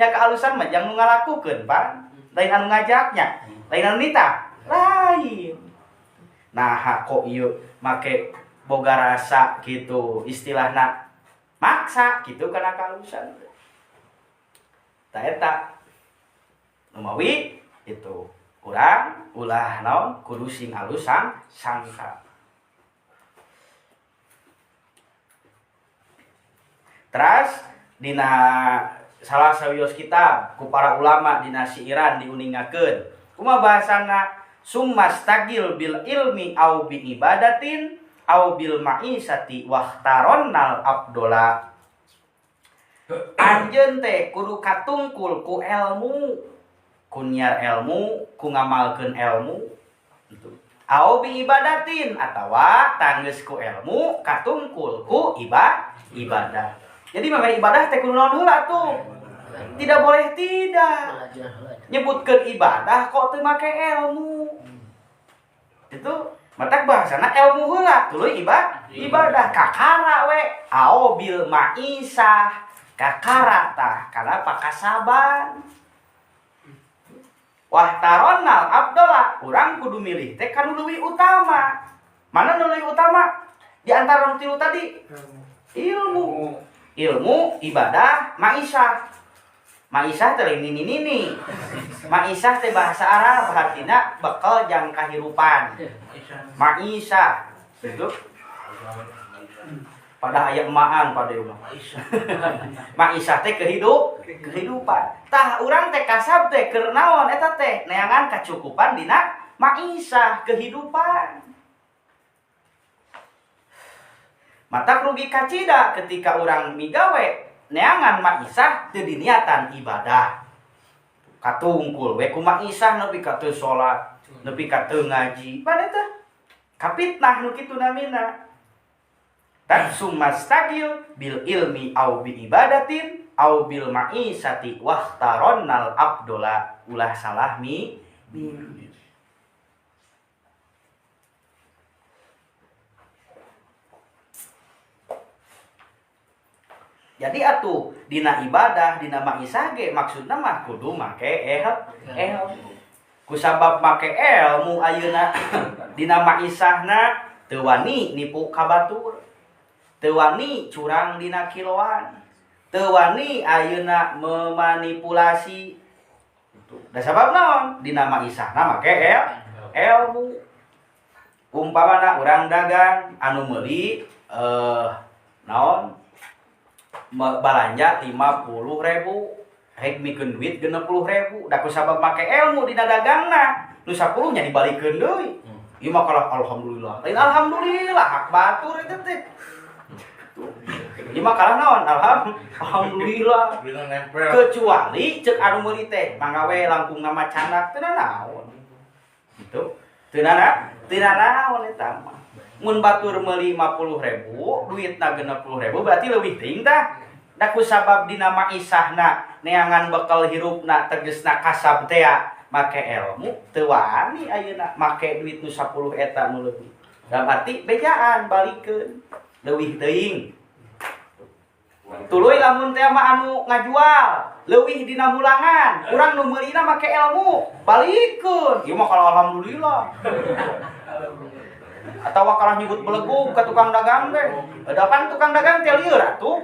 Nya kaalusan mah jang nu ngalakukeun, Pak. Lain anu ngajaknya, lain anu nitah, lain. Nah, kok ieu make boga rasa gitu istilahna maksa gitu karena kaalusan. Ta eta numawi itu urang ulah naon kudu sing alus sangka. Teras dina salah sawios kitab ku para ulama dina siiran diuningakeun. Kumaha bahasana summastagil bil ilmi au bi ibadatin au bil ma'isati wahtaronnal abdola. Anjeun teh kudu katungkul ku ilmu, ku nyiar ilmu, ku ngamalkeun ilmu. Au bi ibadatin atawa tanggeus ku ilmu katungkul ku ibadah. Jadi memang ibadah teh kudu naon heula tuh. Tidak boleh tidak. Nyebutkeun ibadah kok teu make ilmu. Itu matak bahasana ilmu heula tuluy ibadah kakara we au bil ma'isah kakara tah kana pakasaban. Wah taronal abdola urang kudu milih teh kanu leuwih utama. Mana nu leuwih utama? Di antara nu tilu tadi ilmu. Ilmu, ibadah, ma'isah. Ma'isah teh lain nini-nini. Ma'isah teh bahasa Arab hartina bekal jang kahirupan. Ma'isah gitu. Pada aya emaan pada urang. Ma'isah teh kehidupan. Tah urang teh kasab teh keur naon eta teh neangan kacukupan dina ma'isah kehidupan. Matak rugi kacida ketika urang migawe neangan ma'isah teu diniatan ibadah. Katungkul we ku ma'isah nepi ka teu salat, nepi ka teu ngaji. Pan eta kapitnah nu kitu namina. Tan sumastagil bil ilmi au bi ibadatin au bil ma'isati wahtaronnal abdola. Ulah salah mi. Jadi atuh dina ibadah dina ma'isah ge maksudna mah kudu make ilmu. Kusabab make ilmu ayeuna dina ma'isahna teu wani nipu ka batur, teu wani curang dina kiloan, Teu wani ayeuna memanipulasi. Da sabab naon? Dina maisahna make ilmu. Umpamana urang dagang anu meuli naon? Balanja 50.000, rek mikeun duit 60.000. Da ku sabab make ilmu dina dagangna, nu 10 nya dibalikeun deui. Ieu mah kalah alhamdulillah. Lain alhamdulillah hak batur eta teh. Ieu mah kalah naon? Alhamdulillah. Kecuali cek anu meuli teh mangga we langkung nama candak teu naon. Gitu. Teu naon eta mah. Mun batur meuli 50.000, duitna 60.000 berarti leuwih teuing tah. Da ku sabab dina maisahna neangan bekal hirupna tegesna kasab teh make ilmu teu wani ayeuna make duit nu 10 eta nu leuwih. Dalam arti bejaan balikeun leuwih teuing. Tuluy lamun teh mah anu ngajual leuwih dina mulangan, urang nu meulina make ilmu balikeun. Ieu mah kalau alhamdulillah. Atawa kalah nyebut belegug ka tukang dagang teh. Da pan tukang dagang teh lieur atuh.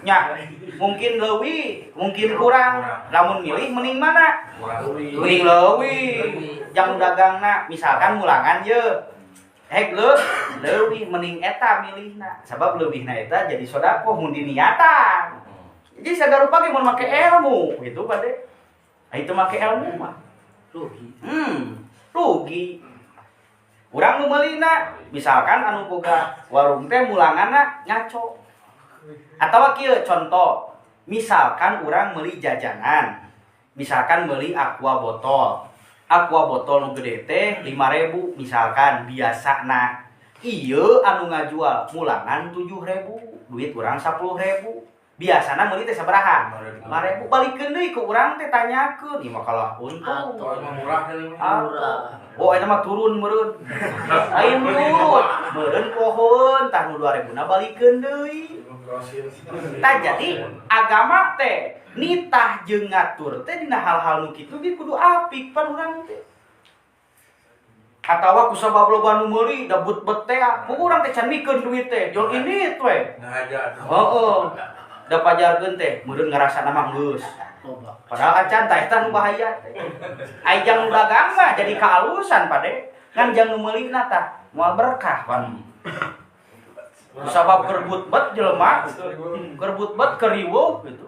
Nya, mungkin leuwih, mungkin kurang. Lamun milih mending mana? Mending leuwih. Jang dagangna misalkan mulangan ye. Hek leuwih mending eta milihna. Sabab leuwihna eta jadi sedekah mun diniatan. Jadi sagarupa ge mun make ilmu gitu pade. Ah itu make ilmu mah rugi. Rugi. Urang nu meulina, misalkan anu boga warung teh mulanganna ngaco. Atawa kieu contoh, misalkan urang meuli jajanan. Misalkan meuli aqua botol. Aqua botol nu gede teh 5.000 misalkan biasana. Ieu anu ngajual mulangan 7.000, duit urang 10.000. Biasana meuli teh sabaraha? 5.000. Balikeun deui ku urang teh tanyakeun, ieu mah kalah untung. Murah. Murah. Oh, eta mah turun meureun. Lain turun, meureun pohoeun tah nu 2.000 na balikeun deui. Tah jadi agama teh nitah jeung ngatur teh dina hal-hal nu kitu ge kudu apik pan urang teh. Atawa ku sabab loba nu meuli da but-bet teh, ku urang teh can mikeun duit teh, jol ini we. Heeh. Da pajarkeun teh meureun ngarasana mah geus. Padahal acan tah eta nu bahaya teh. Ai jang nu dagang mah jadi kaalusan pade. Ngan jang nu meulina tah moal berkah pan. Sabab kerbut bet jelema, kerbut bet keriweuh gitu.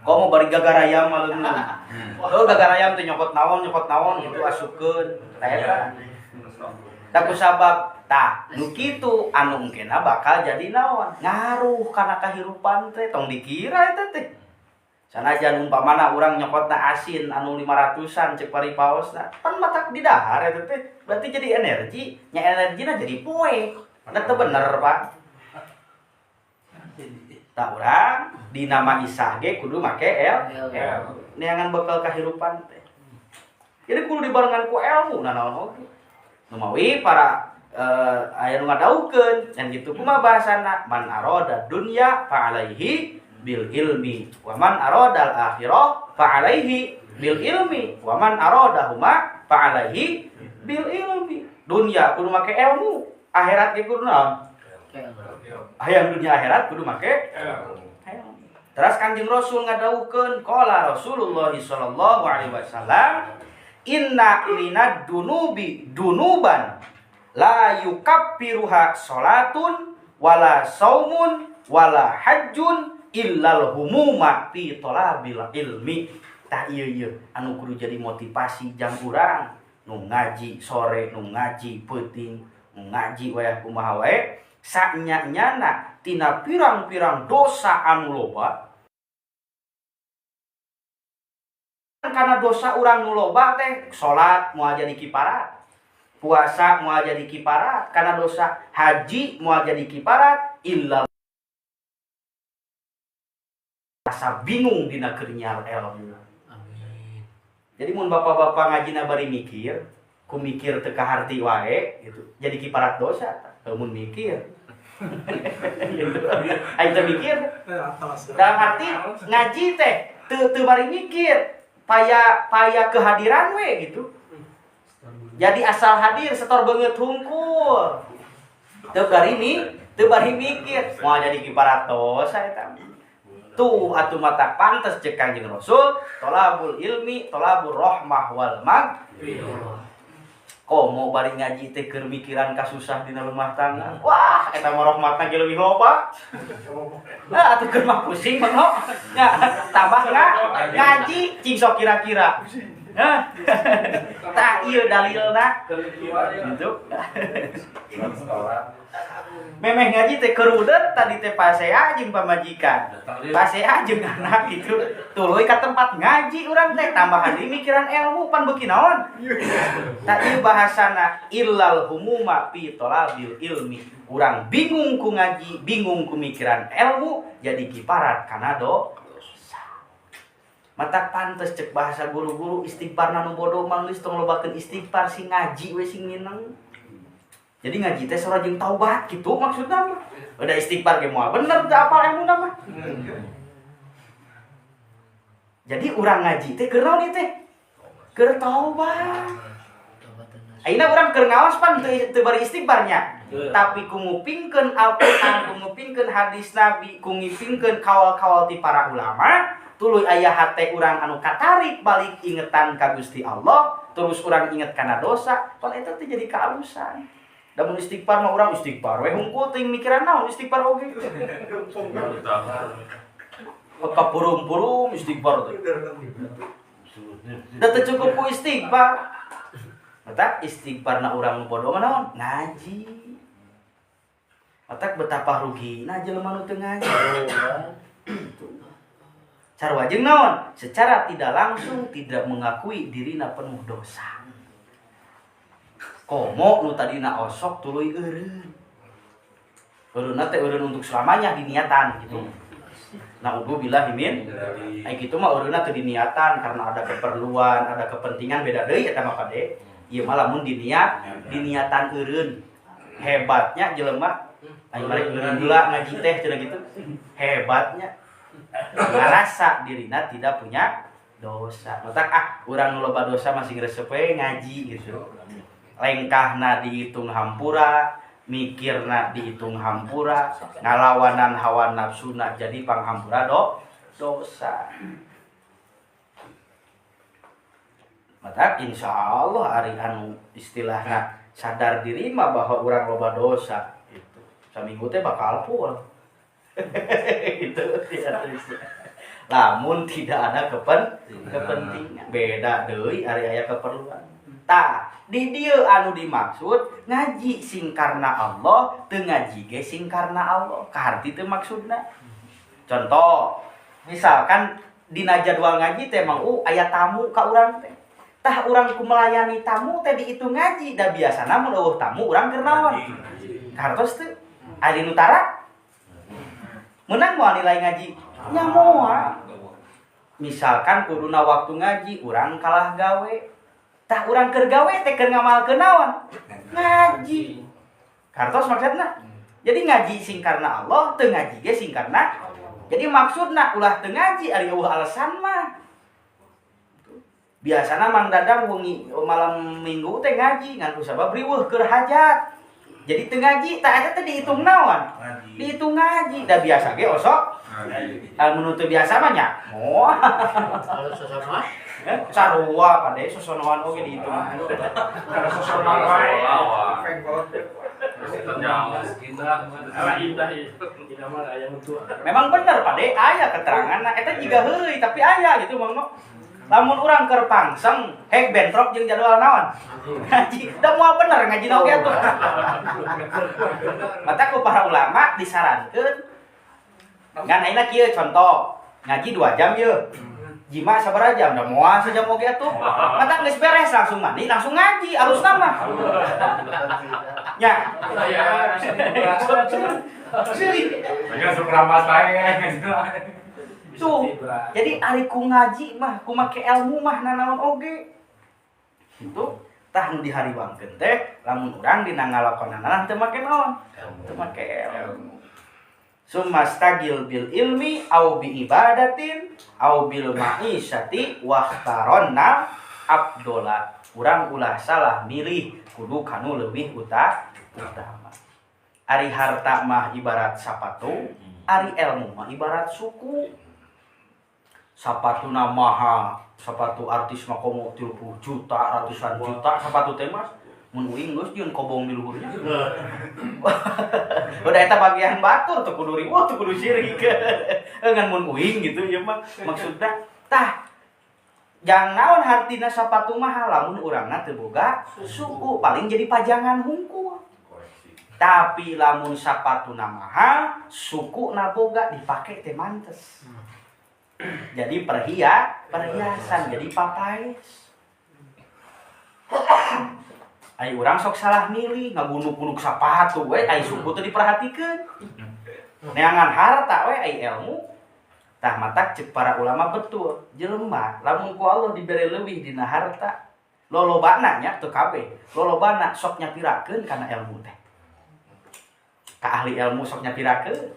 Komo bari gagarayam mah leungeun. Heuh gagarayam teh nyokot naon gitu asupkeun. Tah eta. Tah ku sabab tah nu kitu anu engkena bakal jadi naon? Ngaruh kana kahirupan teh tong dikira eta teh. Sanajan umpamana urang nyokotna asin anu 500-an cek paripaosna, pan matak didahar eta teh. Berarti jadi energi, nya energina jadi poe. Da teu bener, Pak. Tah urang dina maisah ge kudu make ilmu. Neangan bekal kahirupan teh. Jadi kudu dibarengan ku ilmu nanaon oge. Nu mawi para aya nu ngadaukeun dan gitu kumaha bahasana man arada dunya fa alaihi bil ilmi wa man arada al akhirah fa alaihi bil ilmi wa man arada huma fa alaihi bil ilmi. Dunya kudu make ilmu, akhirat ge kudu naon? Hayang dunia akhirat kudu make ilmu. Terus Kanjeng Rasul ngadawuhkeun qala Rasulullah sallallahu alaihi wasallam inna minad dunubi dunuban la yukaffiruha salatun wala saumun wala hajjun illal humuma fi talabil ilmi. Tah ieu ieu anu kudu jadi motivasi jang urang nu ngaji sore, nu ngaji peuting, nu ngaji wayah kumaha wae sanya-nyana tina pirang-pirang dosa anu loba. Karena dosa urang nu loba teh salat moal jadi kiparat, puasa moal jadi kiparat, karena dosa haji moal jadi kiparat, illa rasa bingung dina keur nyiar ilmu. Amin. Jadi mun bapak-bapak ngajina bari mikir, ku mikir teu kaharti wae gitu, jadi kiparat dosa tah. Mun mikir. Aing teu mikir. Dalam arti ngaji teh teu bari mikir, paya kehadiran we gitu. Jadi asal hadir setor beungeut hungkul. Teu bari Teu bari mikir, moal jadi kiparat dosa eta. Tuh atuh mata pantes cek Kanjeng Rasul, tolabul ilmi, tolabur rahmah wal magfirah. Komo bari ngaji teh keur mikiran kasusah dina rumah tangga. Wah, eta mah rahmatna ge leuwih loba. Nah, atuh keur mah pusing mah no. Nya, tambah ngaji cing sok kira-kira. Hah. Tah ieu dalilna. Gitu. Memeh ngaji teh kerudet tadi teh pasea jeung pamajikan. Pasea jeung anak gitu. Tuluy ka tempat ngaji urang teh tambahan deui mikiran ilmu pan beuki naon. Tah ieu bahasana illal humuma fi talabil ilmi. Urang bingung ku ngaji, bingung ku mikiran ilmu, jadi kiparat kana dosa. Mata pantes cek bahasa guru-guru istighfarna nu bodoh mah geus tong lobakeun istighfar sing ngaji we sing mineng. Jadi ngaji teh sora jeung taubat gitu maksudna mah. Udah istighfar ge moal bener teu apal ilmuna mah. Jadi urang ngaji teh keur naon ieu teh? Keur taubat. Ayeuna urang keur ngaos pan teu bari istighfarnya. Tapi ku ngupingkeun Al-Qur'an, ku ngupingkeun hadis Nabi, ku ngupingkeun kawal-kawal ti para ulama, tuluy aya hate urang anu katarik balik ingetan ka Gusti Allah, terus urang inget kana dosa, pan eta teh jadi kaalusan. Da mun istighfar mah urang istighfar we hungkul teuing mikiran naon istighfar oge. Kapurum-purum istighfar teh. Da teu cukup ku istighfar. Matak istighfarna urang nu bodoh mah naon? Ngaji. Matak betapa rugina jelema nu teu ngaji. Sarua jeung naon? Secara tidak langsung tidak mengakui dirina penuh dosa. Komo nu tadina osok tuluy eureun. Eureunna teh eureun untuk selamanya diniatan gitu. Naudzubillah min. Ai kitu mah eureunna teu diniatan karena ada keperluan, ada kepentingan beda deui eta mah kade. Ieu mah lamun diniatan eureun. Hebatnya jelema aing marek eureun heula ngaji teh cenah gitu. Hebatnya ngarasa dirina tidak punya dosa. Matak urang nu loba dosa masih resep we ngaji gitu. Lengkahna dihitung hampura, mikirna dihitung hampura, ngalawanan hawa nafsuna jadi panghampura dosa. Matak insyaallah ari anu istilahna sadar diri mah bahwa urang loba dosa gitu. Saminggu teh bakal full. Itu ya terus. Lamun tidak ada kepentingan, beda deui ari aya keperluan. Tah, di dieu anu dimaksud ngaji sing karena Allah, teu ngaji ge sing karena Allah. Kaharti teu maksudna. Contoh, misalkan dina jadwal ngaji teh mang aya tamu ka urang teh. Tah urang ku melayani tamu teh dihitung ngaji, da biasana mun eueuh tamu urang keur naon? Kahartos teu? Ari nu tara? Menang moal nilai ngaji? Nya moal. Misalkan kuduna waktu ngaji urang kalah gawe. Tah urang keur gawe teh keur ngamalkeun naon? Ngaji. Kartos maksudna. Jadi ngaji sing karena Allah, teu ngaji ge sing karena. Jadi maksudna ulah teu ngaji ari eueuh alasan mah. Biasana Mang Dadang wengi malam Minggu teh ngaji ngan kusabab riweuh keur hajat. Jadi teu ngaji tah eta teh dihitung naon? Dihitung ngaji. Da biasa ge osok. Anu teu biasa mah nya. Moal. Kalau sesama Sarua pade sosonoan oge dihitung. Kalau sosonoan wae. Memang bener pade aya keterangan eta jiga heui tapi aya gitu Mang No. Lamun urang keur pangseng hek bentrok jeung jadwal naon? Ngaji. Da moal bener ngajina oge atuh. Mata ku para ulama disarankeun ngan ayeuna kieu contoh, ngaji 2 jam ye. Jima sabaraha jam? Da moal sajam oge atuh. Mata geus beres langsung mandi, langsung ngaji alusna mah. Nya. Langsung ramas bae. Tuh. Jadi ari ku ngaji mah, ku make ilmu mah nanaon oge. Itu tah nu dihariwangkeun teh lamun urang dina ngalakonana teu make naon? Teu make ilmu. Sumastagil bil ilmi au bi ibadatin au bil ma'isyati wahtaronna abdola. Urang ulah salah milih kudu kanu leuwih utama. Ari harta mah ibarat sapatu, ari ilmu mah ibarat suku. Sapatuna mahal, sapatu artis mah komo 30 juta, ratusan juta sapatu teh mas. Mun uing geus jeung kobong di luhurnya. Udah eta bagian batur teu kudu riweuh, teu kudu sirik. Ngan mun uing gitu ieu mah maksudna tah jang naon hartina sapatu mahal lamun urangna teu boga suku paling jadi pajangan hungkul. Tapi lamun sapatuna mahal, sukuna boga dipake teh mantes. Jadi perhiasan, jadi papaes. Ai urang sok salah milih, ngagunuk-gunuk sapatu we, ai suku teu diperhatikeun. Neangan harta we ai ilmu. Tah matak ceuk para ulama betul, jelema lamun ku Allah dibere leuwih dina harta, lolobana nya teu kabeh, lolobana sok nyapirakeun kana ilmu teh. Ka ahli ilmu sok nyapirakeun.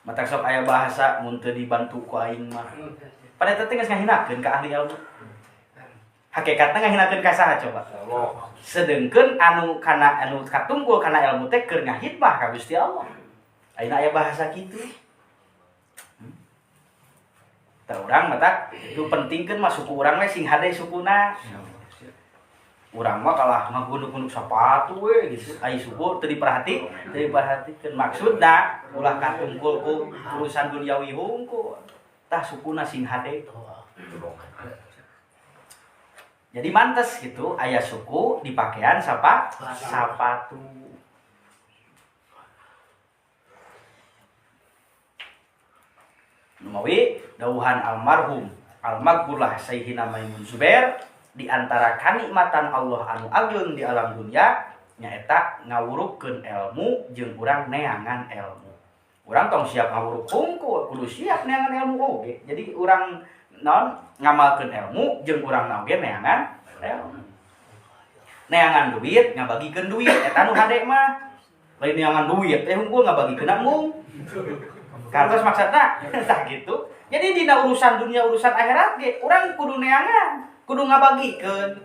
Matak sok aya bahasa mun teu dibantu ku aing mah. Pada teh geus ngahinakeun ka ahli ilmu. Hakikatna ngahinakeun ka saha coba? Sedengkeun anu kana anu katungkul kana ilmu teh keur ngahidmah ka Gusti Allah. Ayeuna aya bahasa kitu. Tah urang mah itu pentingkeun mah suku urang we sing hade sukuna. Urang mah kalah ngagunuk-gunuk sapatu we gitu. Ai suku teu diperhatikeun. Maksudna ulah katungkul ku urusan duniawi hungkul. Tah sukuna sing hade. Jadi mantes gitu aya suku dipakean sapatu. Numawi dawuhan almarhum almaghfurlah Sayyidina Maimun Zubair di antara kanikmatan Allah anu ageung di alam dunia nyaeta ngawurukkeun ilmu jeung urang neangan ilmu. Urang tong siap ngawuruk hungkul, kudu siap neangan ilmu oge. Jadi urang naon ngamalkeun ilmu jeung urang oge neangan ilmu. Neangan duit ngabagikeun duit eta nu hade mah. Lain neangan duit teh hungkul ngabagikeun embung. Kartos maksudna tah gitu. Jadi dina urusan dunia urusan akhirat ge urang kudu neangan, kudu ngabagikeun.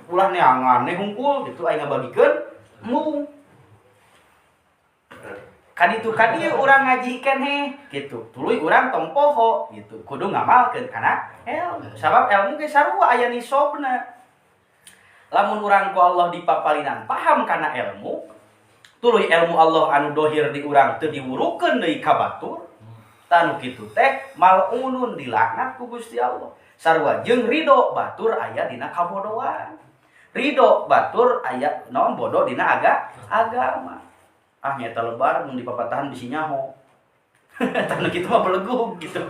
Ulah neangan ne hungkul gitu aya ngabagikeun embung. Kaditu kadieu urang ngaji keneh gitu. Tuluy urang tong poho gitu. Kudu ngamalkeun kana ilmu. Sabab ilmu ge sarua aya nisobna. Lamun urang ku Allah dipapalinan paham kana ilmu, tuluy ilmu Allah anu dohir di urang teu diwurukeun deui ka batur, tanu kitu teh malunun dilaknat ku Gusti Allah. Sarua jeung ridho batur aya dina kabodohan. Ridho batur aya naon bodoh dina agama. Ah nyata lebar mun dipapatahan bisi nyaho. Tanu kitu mah belegug gitu.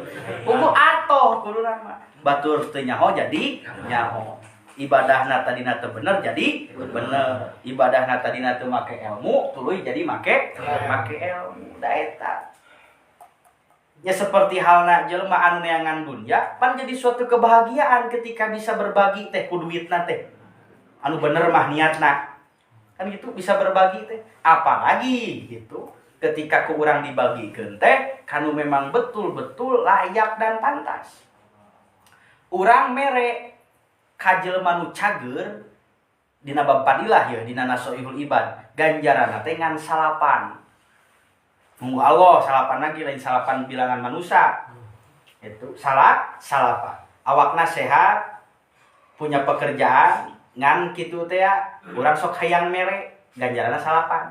Kudu atoh kudu mah. Batur teu nyaho jadi nyaho. Ibadahna tadina teu bener jadi bener. Ibadahna tadina teu make ilmu tuluy jadi make ilmu. Da eta. Ya seperti halna jelema anu neangan dunya pan jadi suatu kebahagiaan ketika bisa berbagi teh ku duitna teh. Anu bener mah niatna. Kan gitu bisa berbagi teh. Apalagi gitu ketika ku urang dibagikeun teh kanu memang betul-betul layak dan pantas. Urang mere ka jelema nu cager dina bab fadilah ya dina nasoihul ibad ganjaranna teh ngan salapan. Nunggu Allah salapan lagi lain salapan bilangan manusia. Itu salapan. Awakna sehat, punya pekerjaan ngan kitu teh urang sok hayang mere ganjaranna salapan.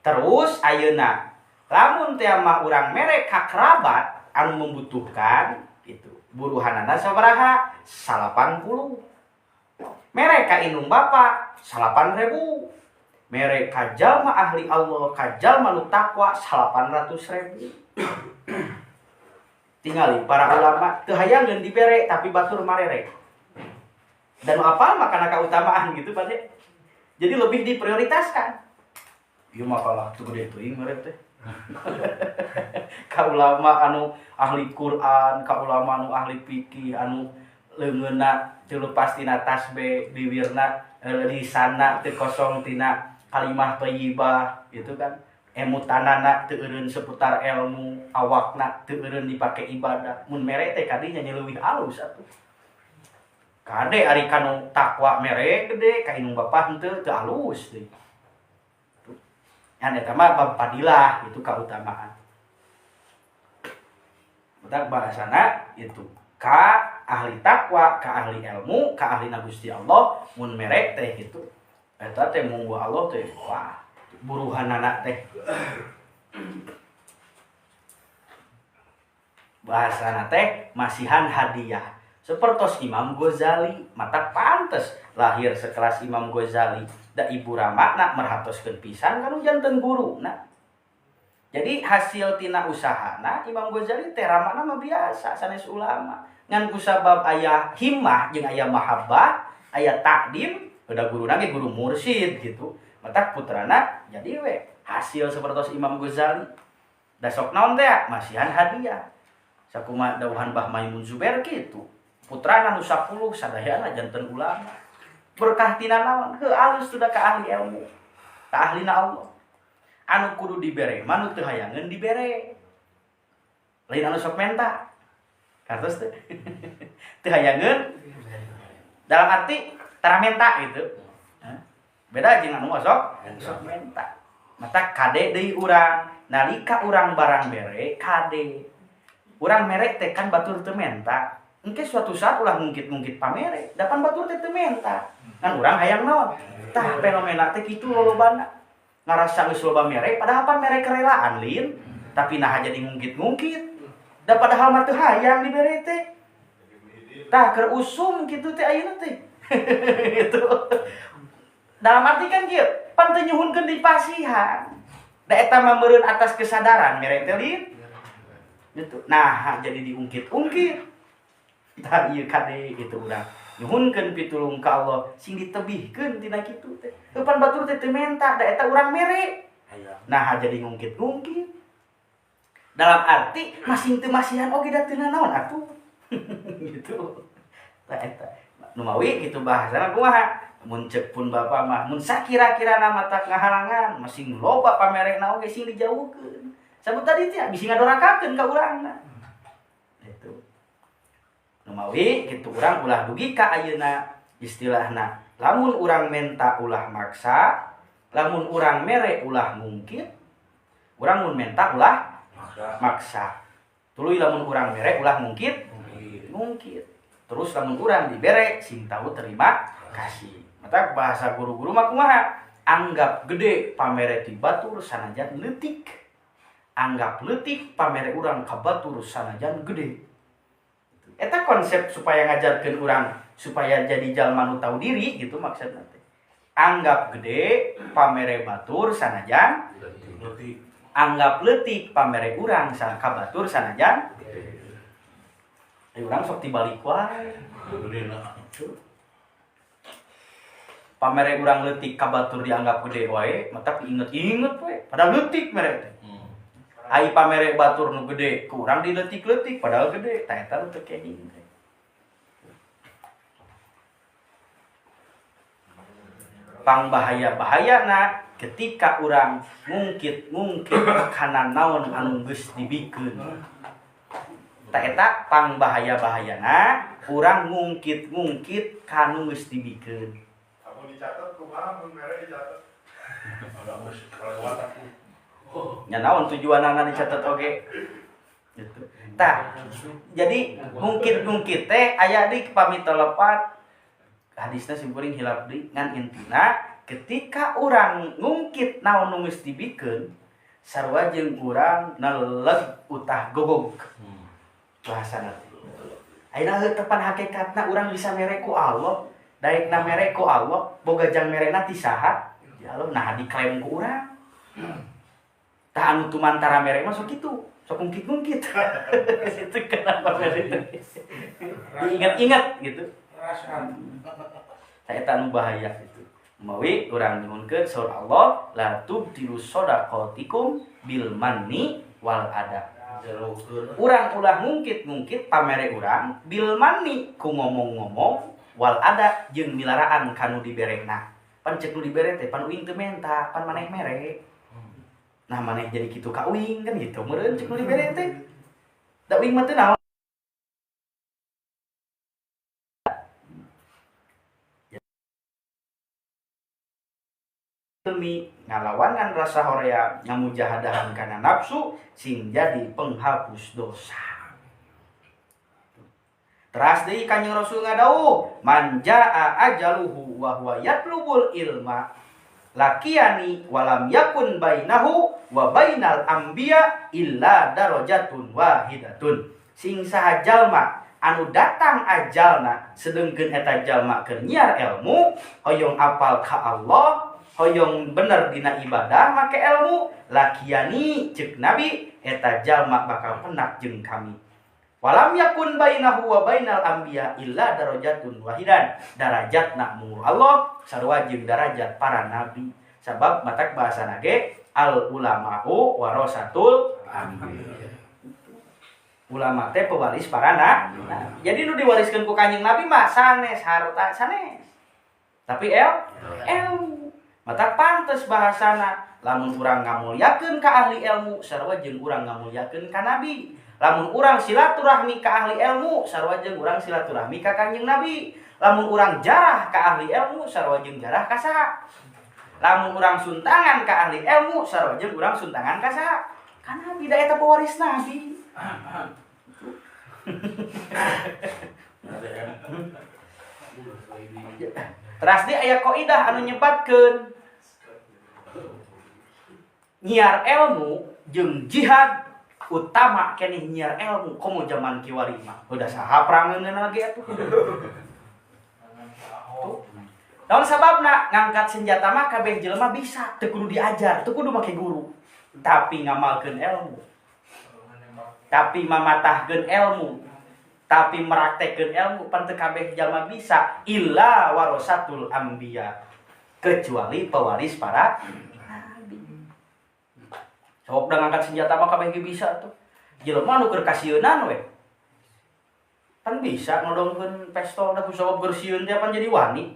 Terus ayeuna lamun teh mah urang mere ka kerabat anu membutuhkan gitu. Buruhanana sabaraha? 80. Mere ka indung bapa 8.000. Mere ka jalma ahli Allah, ka jalma nu takwa 800.000. Tingali para ulama teu hayangeun dibere tapi batur marere. Dan apa makana kautamaan gitu Pak. Jadi lebih diprioritaskan. Ieu mah kalah teu gede teuing mere teh. Ka ulama anu ahli Quran, ka ulama anu ahli fikih, anu leungeunna teu lepas tina tasbih, biwirna lisanna teu kosong tina kalimah thayyibah gitu kan. Emutanana teu eureun seputar ilmu, awakna teu eureun dipake ibadah. Mun mere teh kadinya leuwih alus atuh. Kade ari kanu takwa mere gede ka indung bapa henteu teu alus deui. Ngan eta mah bab fadilah itu kautamaan. Matak bahasana itu ka ahli takwa, ka ahli ilmu, ka ahli na Gusti Allah mun mere teh gitu. Eta teh munggu Allah teh wah buruhanana teh. Bahasana teh masihan hadiah. Sepertos Imam Ghazali, mata pantes lahir sekelas Imam Ghazali. Da ibu ramana merhatoskeun pisan kanu janten guruna. Jadi hasil tina usahana Imam Ghazali teh ramana mah biasa sanes ulama. Ngan kusabab aya himmah jeung aya mahabbah, aya takdim, udah guruna ge guru mursyid gitu. Mata putrana jadi we hasil sepertos Imam Ghazali. Da sok naon teh masihan hadiah. Sakumaha dawuhan Mbah Maimun Zubair kitu. Putrana nu 10 sadayana janten ulama. Berkah tina naon? Heuh alus sudah ka ahli ilmu. Ka ahlina Allah. Anu kudu dibere mah nu teu hayangeun dibere. Lain anu sok menta. Kartos teh. Teu hayangeun dalam arti tara menta gitu. Beda jeung anu sok menta. Mata kade deui urang, nalika urang barang bere kade. Urang mere teh kan batur teu menta. Engke suatu saat ulah ngungkit-ngungkit pamere, dapan batur teh teu menta. Kan urang hayang naon? Tah fenomena teh kitu lolobana. Ngarasa geus loba mere, padahal pan mere kerelaan lin, tapi naha jadi ngungkit-ngungkit. Da padahal mah teu hayang dibere teh. Tah keur usum kitu teh ayeuna teh. Gitu. Dalam arti kan kieu, pan teu nyuhunkeun di pasihan. Da eta mah meureun atas kesadaran mere teh lin. Gitu. Nah, jadi diungkit-ungkit. Tah ieu kade gitu urang. Nyuhunkeun pitulung ka Allah sing ditebihkeun tina kitu teh. Eupan batur teh teu menta da eta urang mere. Nah, jadi ngungkit-ngungkit. Dalam arti masing teu masihan oge da teu nanaon atuh. Gitu. Tah eta. Nu mawi kitu bahasana kumaha? Mun ceuk pun bapa mah mun sakira-kirana mata ngahalangan masing loba pamerekna oge sing dijauhkeun. Sabab tadi teh bisi ngadorakakeun ka urangna. Gitu. Nu mawi kitu urang ulah dugi ka ayeuna istilahna. Lamun urang menta ulah maksa, lamun urang mere ulah ngungkit, urang mun menta ulah maksa. Tuluy lamun urang mere ulah ngungkit, ngungkit. Terus lamun urang dibere sing tahu terima kasih. Mata bahasa guru-guru mah kumaha? Anggap gede pamere ti batur sanajan leutik. Anggap leutik pamere urang ka batur sanajan gede. Eta konsep supaya ngajarkeun urang supaya jadi jalma nu tahu diri gitu maksudna teh. Anggap gede pamere batur sanajan leutik. Anggap leutik pamere urang ka batur sanajan gede. Urang sok tibalik wae. Gedena. Pamere urang leutik ka batur dianggap gede wae, mata diinget-inget we, padahal leutik mere teh. Ai pamere batur nu gede, ku urang dileutik-leutik padahal gede, tah eta nu teu kenging teh. Pang bahaya-bahayana ketika urang ngungkit-ngungkit kana naon anu geus dibikeun. Tah eta pang bahaya-bahayana urang ngungkit-ngungkit kanu geus dibikeun. Amun dicatet kumaha mun mere dicatet? Nya naon tujuanana dicatet oge. Gitu. Tah, jadi ngungkit-ngungkit teh aya di pamit telepat. Hadisna simkuring hilap deui ngan intina ketika urang ngungkit naon nu geus dibikeun sarua jeung urang neleg utah gogog. Bahasana teh. Ayeuna heuh tepan hakikatna urang bisa mere ku Allah, daekna mere ku Allah, boga jang merena ti saha? Ya Allah, nah diklaim ku urang. Tah anu tumantara mere mah sok kitu, sok ngungkit-ngungkit. Itu kenapa mere teh? Diingat-ingat gitu. Tah eta anu bahaya gitu. Mawi urang nyuhunkeun saur Allah la tubtilu shadaqatikum bil manni wal adab. Urang ulah ngungkit-ngungkit pamere urang bil manni ku ngomong-ngomong wal ada jeung milaraan kanu diberena. Pan ceuk nu dibere teh pan uing teu menta, pan maneh mere. Nah maneh jadi kitu ka uing kan gitu meureun ceuk nu dibere teh. Da uing mah teu naon. Ilmi ngalawanan rasa horea ngamujahadahan kana nafsu sing jadi penghapus dosa. Teras deui Kanjeng Rasul ngadawuh man jaa ajaluhu wa huwa yatlubul ilma lakiyani walam yakun bainahu wa bainal anbiya illa darajatun wahidatun. Sing saha jalma anu datang ajalna sedengkeun eta jalma keur nyiar ilmu hoyong apal ka Allah hoyong bener dina ibadah make ilmu lakiyani ceuk Nabi eta jalma bakal penak jeung kami. Walam yakun bainahu wa bainal anbiya illa darajatun wahidan. Darajatna mung Allah sarua jeung darajat para nabi. Sabab matak bahasana ge al ulama'u warasatul anbiya. Ulama teh pewaris para nabi. Jadi nu diwariskeun ku Kanjeng Nabi mah sanes harta sanes. Tapi ilmu. Matak pantes bahasana lamun urang ngamulyakeun ka ahli ilmu sarua jeung urang ngamulyakeun ka nabi. Lamun urang silaturahmi ka ahli ilmu sarua jeung urang silaturahmi ka Kanjeng Nabi. Lamun urang jarah ka ahli ilmu sarua jeung jarah ka saha. Lamun urang suntangan ka ahli ilmu sarua jeung urang suntangan ka saha. Ka nabi da eta pewaris nabi. Teras di aya kaidah anu nyebatkeun nyiar ilmu jeung jihad utama keneh nyiar ilmu komo zaman kiwari mah udah saha perangeunna lagi atuh. Naon sababna ngangkat senjata mah kabeh jelema bisa teu kudu diajar teu kudu make guru tapi ngamalkeun ilmu tapi mamatahkeun ilmu tapi meraktekkeun ilmu pan teu kabeh jalma bisa illa warasatul anbiya kecuali pewaris para nabi. Sok da ngangkat senjata mah kabeh ge bisa tuh. Jelema nu keur kasieunan we. Pan bisa nodongkeun pistol da ku sabab keur sieun teh pan jadi wani.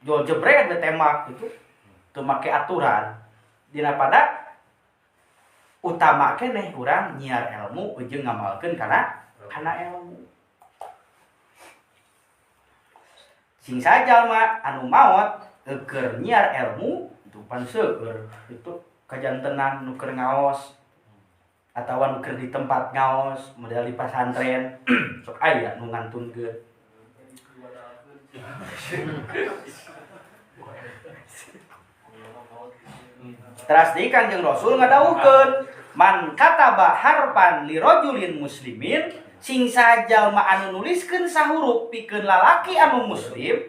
Jual jebret we tembak gitu. Teu make aturan. Dina pada utama keneh urang nyiar ilmu jeung ngamalkeun kana ilmu. Sing sajalma anu maot keur nyiar ilmu itu pan seueur itu kajantenan nu keur ngaos atawa nu keur di tempat ngaos model di pasantren sok aya nu ngantunkeun. Teras deui Kanjeng Rasul ngadawuhkeun man kataba harfan li rajulin muslimin sing sajalma anu nuliskeun sahurup pikeun lalaki anu muslim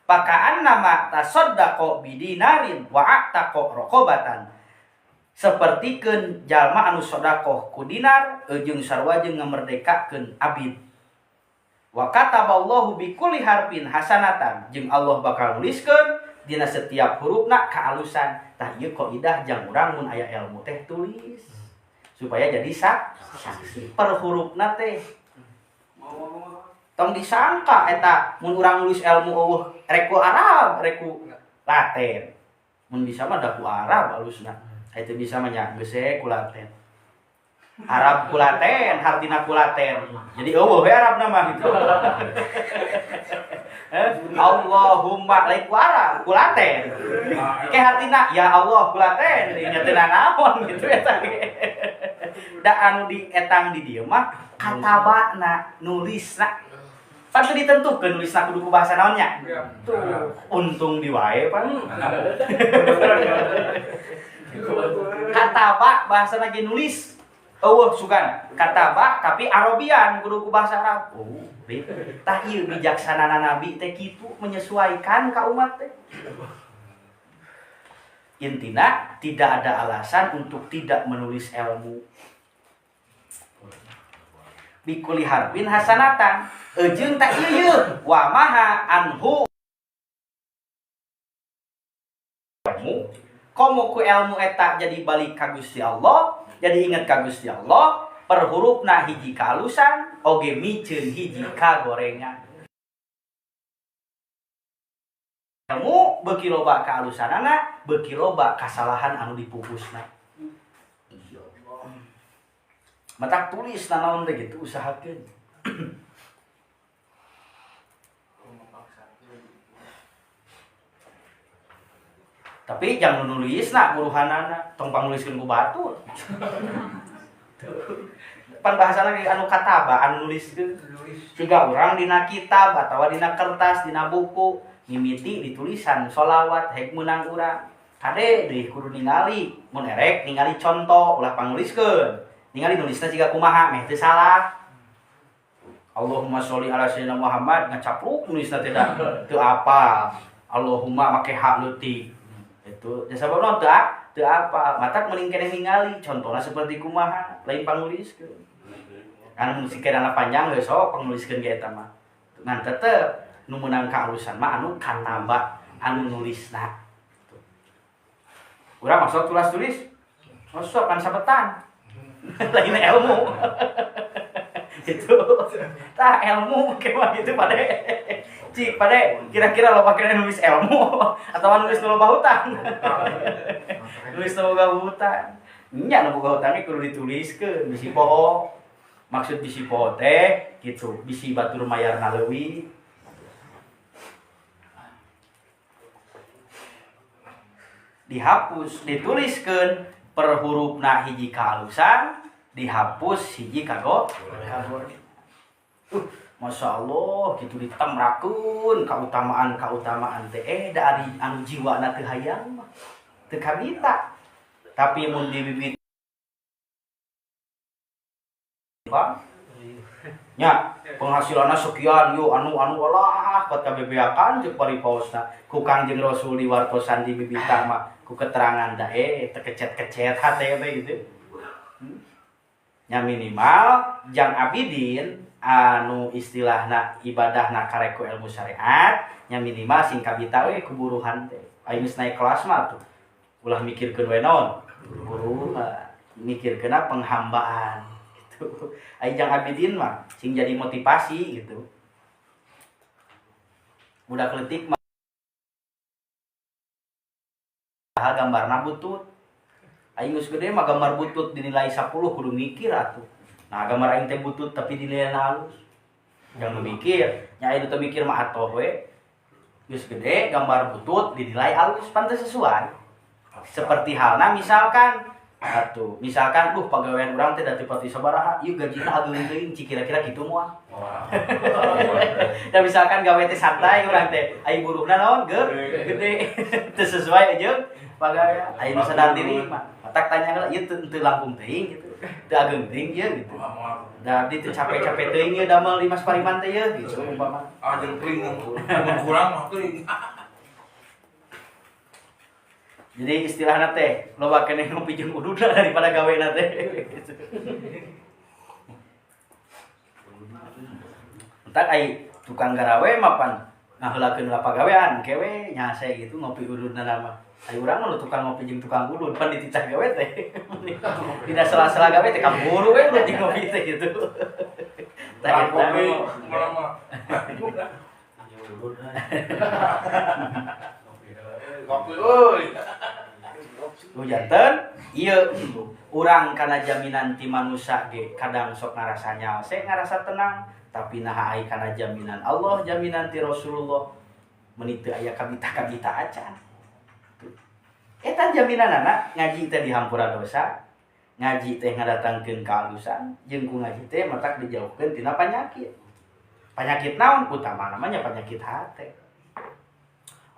pakaan nama tasaddaqo bidinarin wa a'taqo raqabatan sapertikeun jalma anu sedekah ku dinar jeung sarua jeung ngamerdekakeun abid. Wa kataballahu bikulli harfin hasanatan jeung Allah bakal nuliskeun dina setiap hurufna kaalusan. Tah ieu kaidah jang urang mun aya ilmu teh tulis supaya jadi saksi per hurufna teh. Tong disangka eta mun urang nulis ilmu eueuh rek ku Arab rek ku Latin. Mun bisa mah da ku Arab alusna. Eta bisa mah nya geus ku Latin. Arab ku Latin, hartina ku Latin. Jadi eueuh we Arabna mah gitu. Allahumma lain ku Arab, ku Latin. Ke hartina ya Allah ku Latin, nya teu naon gitu eta ge. Da anu dietang di dieu mah katabana nulisna. Pan teu ditentukeun nulisna kudu ku bahasa naon nya? Tuh, untung di wae pan. Kataba bahasa lagi nulis. Eueuh sugan kataba tapi Arabian kudu ku bahasa Arab. Oh, tah ieu bijaksanana nabi teh kitu menyesuaikan ka umat teh. Intina tidak ada alasan untuk tidak menulis ilmu. Bikuli harbin hasanatan eujeung tah ieu wa maha anhu ilmu komo ku ilmu eta jadi balik ka Gusti Allah, jadi inget ka Gusti Allah, per hurufna hiji kaalusan oge miceun hiji kagorengan. Ilmu beuki loba kaalusanana, beuki loba kasalahan anu dipupusna. Matak tulis nanaon teh gitu usahakeun. Tapi jangan nulisna buruhanana, tong pangnuliskeun ku batur. Pan bahasana ge anu kataba anu nuliskeun. Siga urang dina kitab atawa dina kertas, dina buku, mimiti ditulisan sholawat hek meunang urang. Kade deui kudu ningali, mun erek ningali contoh ulah pangnuliskeun. Ningali nulisna siga kumaha meh teu salah. Allahumma sholli ala sayyidina Muhammad ngacapruk nulisna teh da teu apal. Allahumma make hak leutik. Itu jasa sabab naon teu apal. Matak mending keneh ningali contohna seperti kumaha lain pangnuliskeun. Kan mun sikirana panjang geus sok pangnuliskeun ge eta mah. Ngan tetep nu meunang kaalusan mah anu katamba anu nulisna. Urang maksud tulis-tulis masuk kan sabetan. Lain ilmu. Itu tah ilmu kemah gitu pade. Cik pade kira-kira loba kena nulis ilmu atau nulis nu loba hutang. Nulis nu boga hutang. Nya nu boga hutang ge kudu dituliskeun bisi poho. Maksud bisi poho teh kitu, bisi batur mayarna leuwih. Dihapus, dituliskeun per hurufna hiji kaalusan, dihapus hiji kago. Masya Allah, gitu ditemrakeun kautamaan-kautamaan teh da ari anu jiwana teu hayang mah teu kabita. Tapi mun dibibit nya penghasilanna sekian yo anu alah kuat kabebeakan jeung paripaosna ku Kangjeng Rasul diwartosan dibibita mah ku keterangan da tekecet-kecet hate teh gitu. Nya minimal jang abidin anu istilahna ibadahna karek ku ilmu syariat nya minimal sing kabita we ku buruhan teh. Aing geus naik kelas mah tuh ulah mikirkeun we naon buruhan, mikirkeunna penghambaan gitu. Aing jang abidin mah sing jadi motivasi gitu. Budak leutik mah gambarna butut. Aing geus gede mah gambar butut dinilai 10 kudu mikir atuh. Nah gambar aing teh butut tapi dinilai halus. Jangan mikir, nya aing teu mikir mah atoh we. Geus gede gambar butut dinilai halus pan teu sesuai. Seperti halna misalkan atuh, misalkan duh pagawean urang teh da teu pati sabaraha, ieu gajina ageung teuing cik kira-kira kitu moal. Da misalkan gawe teh santai urang teh, ai buruhna naon gede teu sesuai jeung pagawean. Ai nu sadar diri mah, matak tanya heula ieu teu langkung teuing gitu. Teu ageung teuing ieu gitu. Da abdi teu capek-capek teuing ieu damel di Mas Pariman teh ieu gitu umpama. Ah jeung teuing mun kurang mah teuing. Jadi istilahna teh loba keneh ngopi jeung ududna daripada gawena teh. Entak ai tukang garawe mah pan ngaheulakeun lah pagawean kewe nyase gitu ngopi ududna mah. Ai urang mah tukang ngopi jeung tukang udud pan dititah gawe teh. Dina sela-sela gawe teh kaburu we udah jeung ngopi teh gitu. Tah kopi mah. Kopi euy. Janten ieu urang kana jaminan ti manusa ge kadang sok ngarasa nyalse ngarasa tenang tapi naha ai kana jaminan Allah jaminan ti Rasulullah meuni teu aya kabita-kabita acan. Eta jaminanana ngaji teh dihampura dosa, ngaji teh ngadatangkeun kaalusan, jeung ku ngaji teh matak dijauhkeun tina panyakit. Panyakit naon? Utama namanya penyakit hate.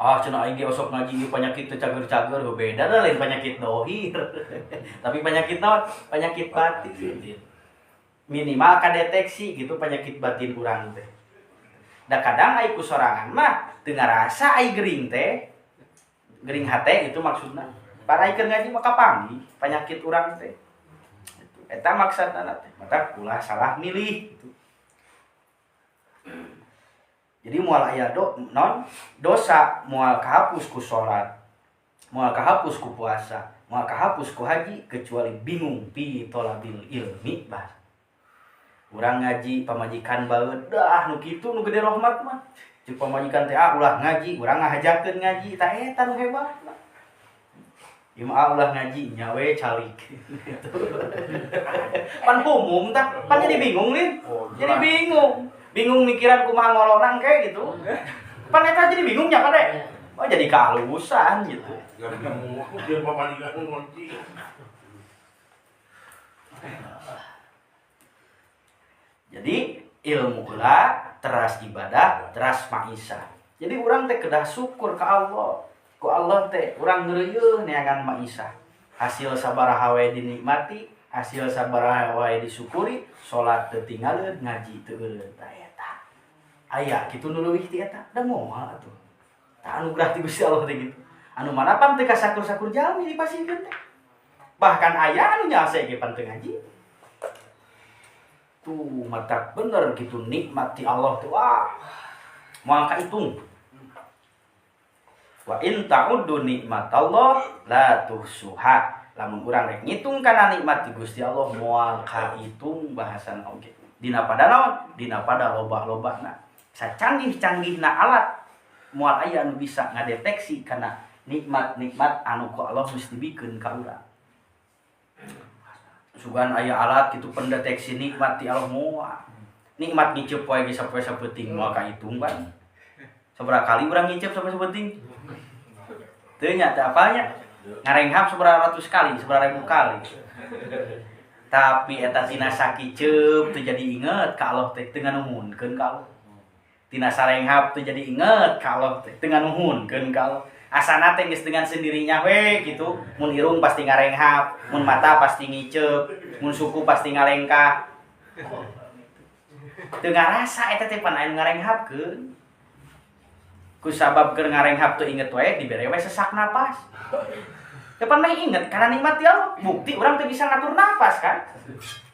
Ah cenah aing ge osok ngaji ieu penyakit teu cager-cager, beda da lain penyakit dohir. Tapi penyakit naon? Penyakit batin. Minimal kadeteksi gitu penyakit batin urang teh. Da kadang ai ku sorangan mah teu ngarasa ai gering teh. Gering hate itu maksudna. Para ai keur ngaji mah kapanggih penyakit urang teh. Eta maksudna teh. Matak ulah salah milih gitu. Jadi moal aya non dosa moal kahapus ku salat, moal kahapus ku puasa, moal kahapus ku haji kecuali bingung pi tolabil ilmi bah. Urang ngaji pamajikan baeud dah nu kitu nu gede rahmat mah. Ceuk pamajikan teh ah ulah ngaji, urang ngahajakeun ngaji tah eta nu hebat mah. Ieu mah ulah ngaji nya we calik. Pan umum tah, pan jadi bingung lin. Jadi bingung. Bingung mikiran kumaha ngolonang kayak gitu. Pan eta jadi bingungnya pade. Oh jadi kealusan gitu. Jadi ilmu heula, teras ibadah, teras maisah. Jadi urang teh kedah syukur ka Allah. Ku Allah teh urang ngeureuyeuh neangan maisah. Hasil sabaraha wae dinikmati, hasil sabaraha wae disyukuri, salat teu tinggaleun, ngaji teu eureun. Tah eta. Aya kitu nu leuwih ti eta, da moal atuh. Tah anugerah ti Gusti Allah teh kitu. Anu mana pan teu kasakur-sakur jalmi dipasihkeun teh. Bahkan aya anu nyalse ge pan teu ngaji. Tuh mata bener gitu nikmat ti Allah tuh wah. Moal kahitung. Wa in ta'uddu nikmatallah la tuhsuha. Lamun urang rek ngitung kana nikmat ti Gusti Allah moal kahitung bahasana oge. Dina pada naon? Dina pada loba-lobana. Sacanggih-canggihna alat moal aya anu bisa ngadeteksi kana nikmat-nikmat anu ku Allah geus dibikeun ka urang. Sugan aya alat gitu pendeteksi nikmat ti Allah moal. Nikmat ngiceup wae ge sapoe sapeuting moal kahitung kan. Sabaraha kali urang ngiceup sapoe sapeuting? Teu nya teu apalnya. Ngarenghap sabaraha ratus kali, sabaraha ribu kali. Tapi eta tina sakiceup teu jadi inget ka Allah teh teu nganuhunkeun ka Allah. Tina sarenghap teu jadi inget ka Allah teh teu nganuhunkeun ka Allah. Asana teh geus dengan sendirinya we gitu. Mun irung pasti ngarenghap, mun mata pasti ngiceup, mun suku pasti ngalengkah. Teu ngarasa eta teh pan aya ngarenghapkeun. Ku sabab keur ngarenghap teu inget wae dibere we sesak napas. Teu pan mah inget kana nikmat ti Allah. Bukti urang teu bisa ngatur napas kan.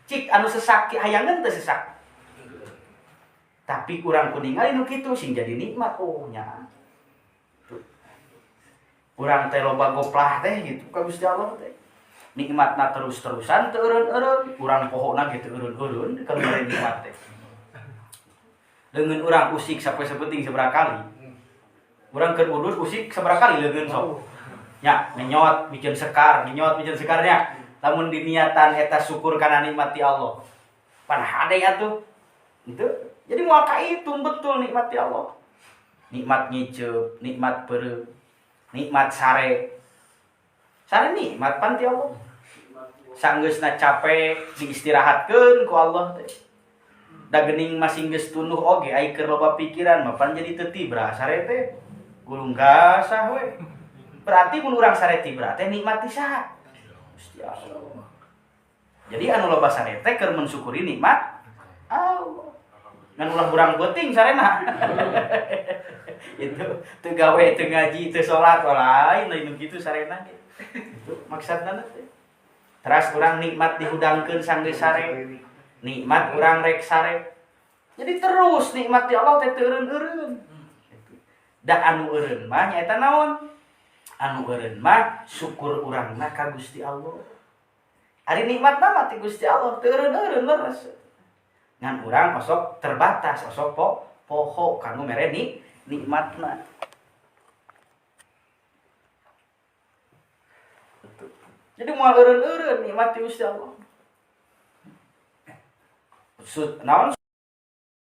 Cik anu sesak hayangeun teu sesak. Tapi urang ku ningali nu kitu sing jadi nikmat oh nya. Urang teh loba goplah teh gitu ka Gusti Allah teh. Nikmatna terus-terusan teu eureun-eureun, urang pohona ge teu eureun-eureun keur mere nikmat teh. Leungeun urang usik sapoe sapenting sabaraha kali. Urang keur udus usik sabaraha kali leungeun sok. Nya ngenyot bikin sekar, ngenyot bikin sekarnya. Lamun diniatan eta syukur kana nikmat ti Allah. Pan hade atuh. Gitu. Jadi moal kahitung betul nikmat ti Allah. Nikmat ngiceup, nikmat peureum, nikmat sare. Sare nikmat pan ti Allah. Sanggeusna capek diistirahatkeun ku Allah teh. Da geuning masing geus tunduh oge ai keur loba pikiran mah pan jadi teu tibra sare teh. Gulung gasah we. Berarti mun urang sare tibra teh nikmat ti saha? Gusti Allah. Jadi anu loba sare teh keur mensyukuri nikmat Allah. Ngan ulah urang beuting sarena. Itu teu gawe teu ngaji teu salat lain lain kitu sarena ge. Itu maksudna teh. Teras urang nikmat dihudangkeun sanggeus sare. Nikmat urang rek sare. Jadi terus nikmat di Allah teh teu eureun-eureun. Da anu eureun mah nyaeta naon? Anu eureun mah syukur urangna ka Gusti Allah. Ari nikmatna mah ti Gusti Allah teu eureun-eureun leres. Ngan urang osok terbatas, osok poho kanu mere nikmatna. Jadi moal eureun-eureun nikmat ti Gusti Allah. Naon